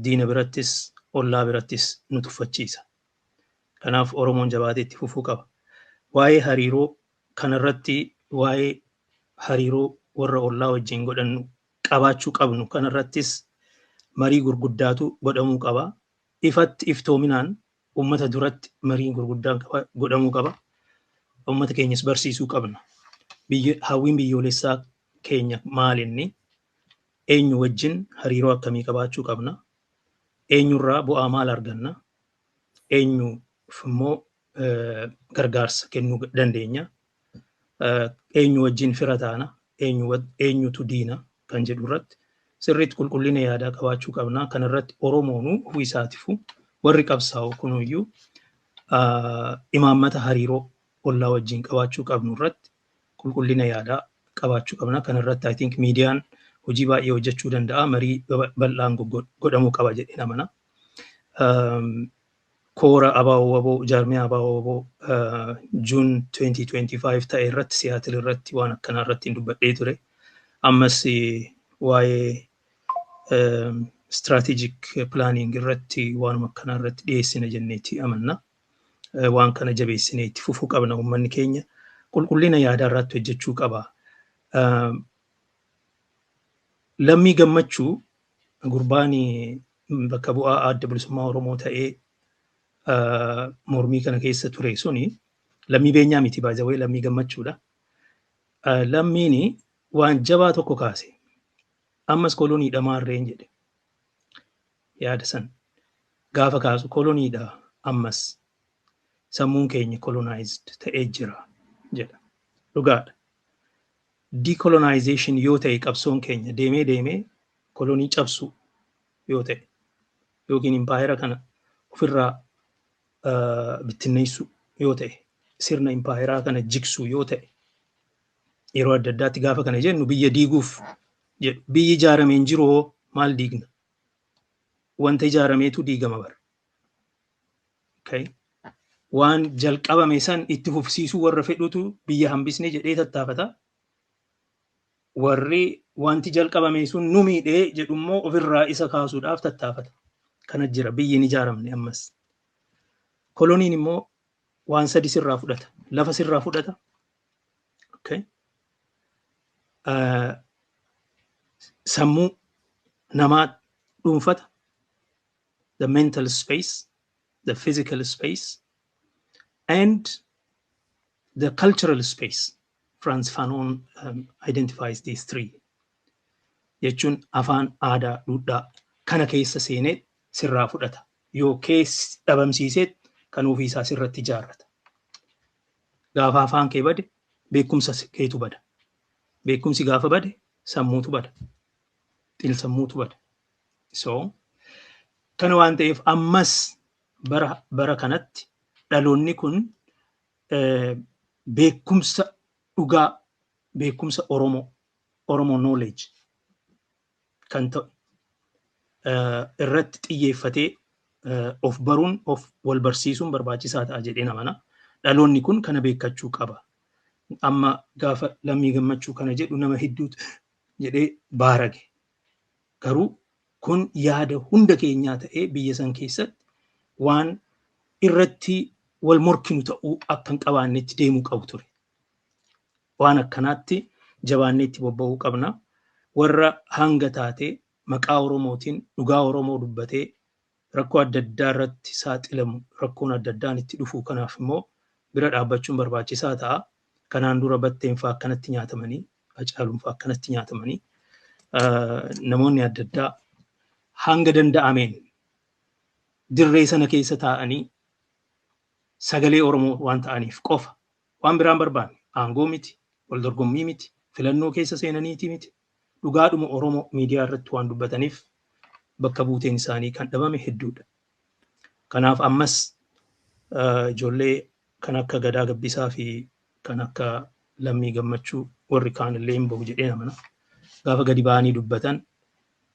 Diina birattis ollaa birattis nu tuffachiisa. Kanaaf Oromoon jabaatee itti fufuu qaba. Waa'ee hariiroo kanarratti, waa'ee hariiroo warra ollaa wajjin godhannu qabaachuu qabnu kanarrattis marii gurguddaatu godhamuu qaba. Ifatti iftoominaan uummata duratti mariin gurguddaan godhamuu qaba. Uummata keenyas barsiisuu qabna. Hawwiin biyyoolessaa keenya maalinni? Eenyu wajjin hariiroo akkamii qabaachuu qabna? Eenyurraa bu'aa maal arganna? Eenyuuf immoo gargaarsa kennuu dandeenya? Eenyu wajjin fira taana? Eenyutu diina? Kan jedhu irratti sirriitti qulqullina yaadaa qabaachuu qabna. Kanarratti Oromoonuu ofii isaatiifuu warri qabsaa'u kunuyyuu imaammata hariiroo ollaa wajjin qabaachuu qabnu irratti qulqullina yaadaa qabaachuu qabna. Kanarratti I think miidiyaan hojii baay'ee hojjechuu danda'a. Marii bal'aan godhamuu qaba jedheen amana. Koora ABO WBO, jaarmiyaa ABO WBO June 2025 ta'e irratti, Seattle irratti waan akkanaa irratti dubbadhee ture. Ammas waa'ee strategic planning irratti waanuma akkanaa irratti dhiyeessina jenneeti amanna. Waan kana jabeessinee itti fufuu qabna. Uummanni keenya qulqullina yaadaa irratti hojjechuu qaba. Lammii Gammachuu, gurbaan bakka bu'aa Adda Bilisummaa Oromoo ta'ee mormii kana keessa ture suni, Lammii Beenyaa miti baay'ee, Lammii Gammachuudha. Lammiin waan jabaa tokko kaase. Ammas koloniidha maarreen jedhe. Yaada san gaafa kaasu, koloniidha, ammas sammuun keenya colonized ta'ee jira jedha. Dhugaadha. Decolonization yoo ta'e, qabsoon keenya deemee deemee kolonii cabsuu yoo ta'e yookiin impaayera kana ofirraa bittinneessuu yoo ta'e, sirna impaayeraa kana jigsuu yoo ta'e, yeroo adda addaatti gaafa kana jennu biyya diiguuf jedhu. Biyyi ijaaramee hin jiru hoo maal diigna? Wanta ijaarameetu diigama bara. Okay. Waan jalqabame san itti fufsiisuu warra fedhutu biyya hambisne jedhee tattaafata. Warri wanti jalqabame sun nu miidhee jedhummoo ofirraa isa kaasuudhaaf tattaafata. Kana jira, biyyi hin ijaaramne ammas. Koloniin immoo waan sadi sirraa fudhata. Lafa sirraa fudhata. Okay. Sammuu namaa dhuunfata. The mental space, the physical space, and the cultural space. Frantz Fanon identifies these three. Jechuun afaan, aadaa, duudhaa kana keessa seenee sirraa fudhata. Yoo keessa dhabamsiisee kan ofiisaa sirratti ijaarrata. Gaafa afaan kee bade, beekumsa keetu bada. Beekumsi gaafa bade, sammuutu bada. Xiinsammuutu bada. So kana waan ta'eef, ammas bara kanatti dhaloonni kun beekumsa dhugaa, beekumsa Oromoo, Oromoo knowledge kan ta'u irratti xiyyeeffatee of baruun, of wal barsiisuun barbaachisaa ta'a jedhee amana. Dhaloonni kun kana beekkachuu qaba. Amma gaafa Lammii Gammachuu kana jedhu nama hedduutu jedhee baarage. Garuu kun yaada hunda keenyaa ta'ee biyya san keessatti waan irratti wal morkinu ta'uu akka hin qabaannetti deemuu qabu ture. Waan akkanaatti jabaannee itti bobba'uu qabna. Warra hanga taatee maqaa Oromootiin dhugaa Oromoo dubbatee rakkoo adda addaa irratti saaxilamu, rakkoon adda addaan itti dhufu kanaaf immoo bira dhaabbachuun barbaachisaa ta'a. Kanaan dura Batteen fa'aa akkanatti nyaatamanii, Hacaaluun fa'aa akkanatti nyaatamanii, namoonni adda addaa hanga danda'ameen dirree sana keessa taa'anii sagalee Oromoo waan ta'aniif qofa, waan biraan barbaanne, aangoo miti, wal dorgommii miti, filannoo keessa seenaniiti miti, dhugaadhuma Oromoo miidiyaa irratti waan dubbataniif bakka buuteen isaanii kan dhabame hedduudha. Kanaaf ammas ijoollee kan akka Gadaa Gabbisaa fi kan akka Lammii Gammachuu, warri kaan illee hin bahu jedhee amana. Gaafa gadi ba'anii dubbatan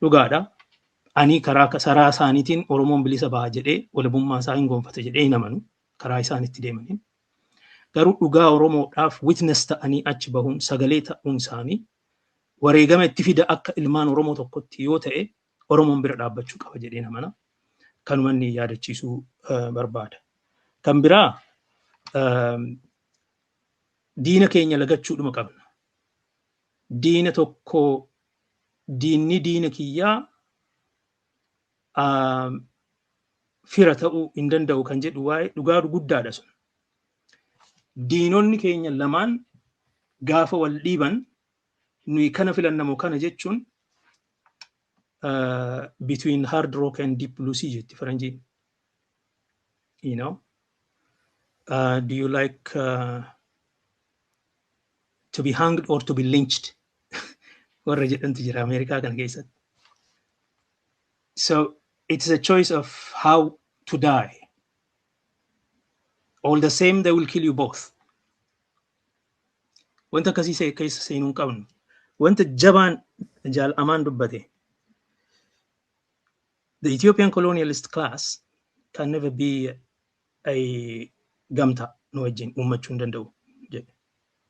dhugaadha. Ani karaa saraa isaaniitiin Oromoon bilisa baha jedhee, walabummaa isaa hin gonfata jedhee hin amanu karaa isaan itti deemaniin. Garuu dhugaa Oromoodhaaf witness ta'anii achi bahuun, sagalee ta'uun isaanii wareegama itti fida akka ilmaan Oromoo tokkotti yoo ta'e, Oromoon bira dhaabbachuu qaba jedhee amana. Kanuma inni yaadachiisuu barbaada. Kan biraa, diina keenya lagachuudhuma qabna. Diina tokko, diinni diina kiyyaa fira ta'uu hin danda'u kan jedhu waa'ee dhugaa guddaadha sun. Diinonni keenya lamaan gaafa wal dhiiban, nuyi kana filannamoo kana jechuun Between hard rock and deep blue sea jetti faranjiin. Do you like to be hanged or to be lynched? Warra jedhantu jira Ameerikaa kana keessatti. So it's a choice of how to die. All the same, they will kill you both. Wanta akkasii keessa seenuu hin qabnu. Wanta jabaan jaal'amaan dubbate. The Ethiopian colonialist class can never be a gamtaa nu wajjin uummachuu hin danda'u jedhe.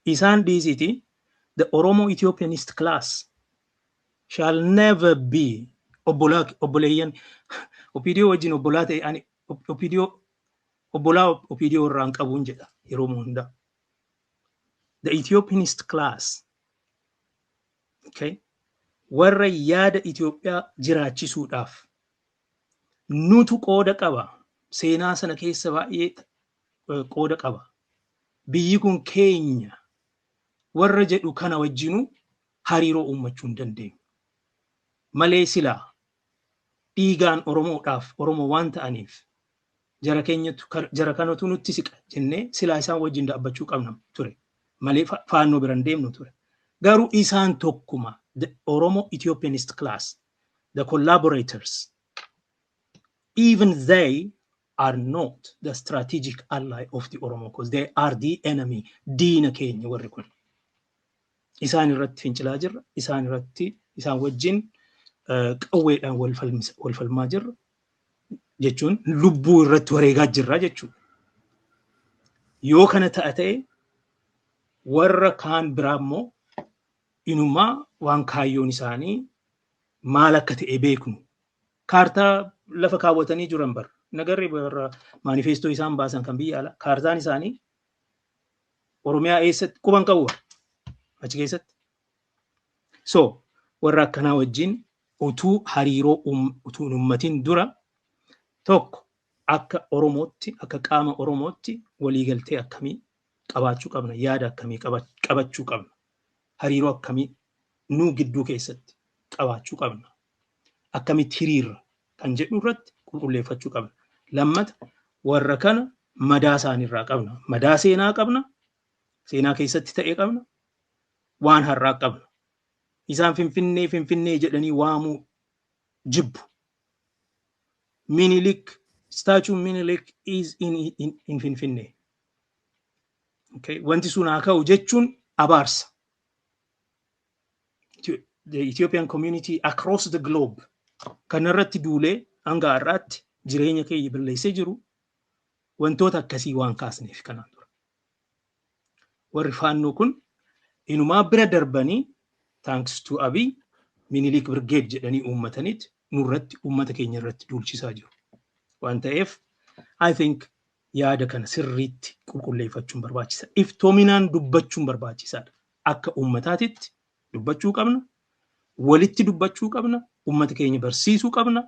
Isaan dhiisiiti, the Oromo Ethiopianist class shall never be obbolaa, obboleeyyan OPDO wajjin obbolaa ta'e. Ani OPDO, obbolaa OPDO irraa hin qabuun jedha yeroo hundaa. The Ethiopianist class, okay, warra yaada Itoophiyaa jiraachisuudhaaf nutu qooda qaba. Seenaa sana keessa baay'ee qooda qaba. Biyyi kun keenya warra jedhu kana wajjinuu hariiroo uummachuu hin dandeenyu. Malee silaa dhiigaan Oromoodhaaf Oromoo waan ta'aniif jara keenyatu, jara kanatu nutti siqa jennee silaa isaan wajjin dhaabbachuu qabna ture. Malee faannoo bira hin deemnu ture. Garuu isaan tokkuma, the Oromo Ethiopianist class, the collaborators, even they are not the strategic ally of the Oromo cause. They are the enemy. Diina keenya warri kun. Isaan irratti fincilaa jirra. Isaan irratti, isaan wajjin qawweedhaan wal falmaa jirra. Jechuun lubbuu irratti wareegaa jirra jechuudha. Yoo kana ta'a ta'e, warra kaan biraa immoo inumaa waan kaayyoon isaanii maal akka ta'e beeknu. Kaartaa lafa kaawwatanii jiran bara. Nagarri warra maanifeestoo isaan baasan kan biyya alaa kaartaan isaanii Oromiyaa eessatti quban qabu achi keessatti. So warra akkanaa wajjin utuu hariiroo utuu hin uummatin dura, tokko, akka Oromootti, akka qaama Oromootti waliigaltee akkamii qabaachuu qabna, yaada akkamii qabachuu qabna, hariiroo akkamii nuu gidduu keessatti qabaachuu qabna, akkamitti hiriirra kan jedhu irratti qulqulleeffachuu qabna. Lammata, warra kana madaa isaaniirraa qabna. Madaa seenaa qabna. Seenaa keessatti ta'e qabna. Waan har'aa qabna. Isaan Finfinnee Finfinnee jedhanii waamuu jibbu. Minilik, statue Minilik is in Finfinnee. Okay. Wanti sun haa ka'u jechuun abaarsa. The Ethiopian community across the globe kanarratti duulee hanga har'aatti jireenya keenya balleessee jiru wantoota akkasii waan kaasneef kanaan dura. Warri faannoo kun inumaa bira darbanii, thanks to Abiy, Minilik Brigade jedhanii uummatanitti nurratti, uummata keenya irratti duulchisaa jiru. Waan ta'eef, I think yaada kana sirriitti qulqulleeffachuun barbaachisa. Iftoominaan dubbachuun barbaachisaadha. Akka uummataatitti dubbachuu qabna. Walitti dubbachuu qabna. Uummata keenya barsiisuu qabna.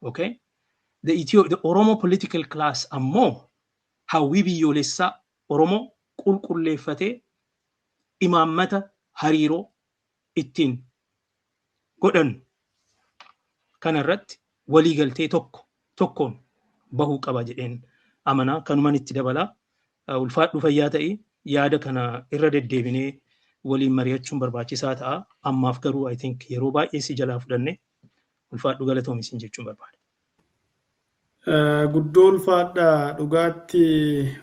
Okay? The Oromo political class ammoo hawwii biyyoolessaa Oromoo qulqulleeffatee imaammata hariiroo ittiin godhannu kanarratti waliigaltee tokko tokkoon bahuu qaba jedheen amanaa. Kanuman itti dabalaa. Ulfaadhu, fayyaa ta'ii. Yaada kana irra deddeebinee waliin mari'achuun barbaachisaa ta'a. Ammaaf garuu I think yeroo baay'ee si jalaa fudhanne. Ulfaadhu, galatoomi jechuun barbaada. Guddoo ulfaadha. Dhugaatti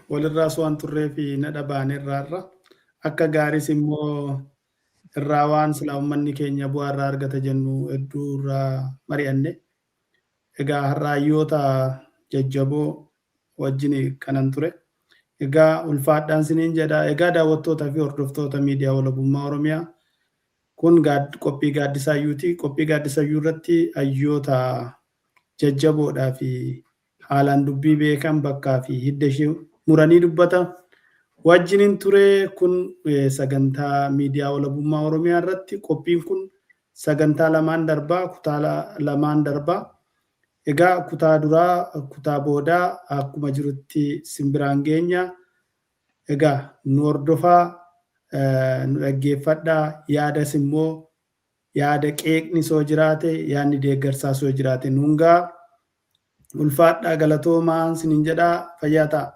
walirraas waan turree fi nadha baanerraarra akka gaariis immoo irraa waan silaa uummanni keenya bu'aa irraa argata jennu hedduu irraa mari'anne. Egaa har'aayyoota jajjaboo wajjin kanan ture. Egaa ulfaadhaan siniin jedha. Egaa daawwattootaa fi hordoftoota miidiyaa Walabummaa Oromiyaa, kun qophii Gaaddisa Hayyuuti. Qophii Gaaddisa Hayyuu irratti hayyoota jajjaboodhaa fi haalaan dubbii beekan, bakkaa fi hidda ishee muranii dubbata. Wajjiniin ture. Kun sagantaa miidiyaa Walabummaa Oromiyaa irratti qophiin kun sagantaa lamaan darbaa, kutaa lamaan darbaa. Egaa kutaa duraa, kutaa boodaa akkuma jirutti simbiraan geenya. Egaa nu hordofaa, nu dhaggeeffadhaa, yaadas immoo Yaada qeeqni soo jiraate, yaadni deeggarsaa soo jiraate, nuun gaa. Ulfaadhaa, galatoomaa sinin jedhaa, fayyaa ta'a.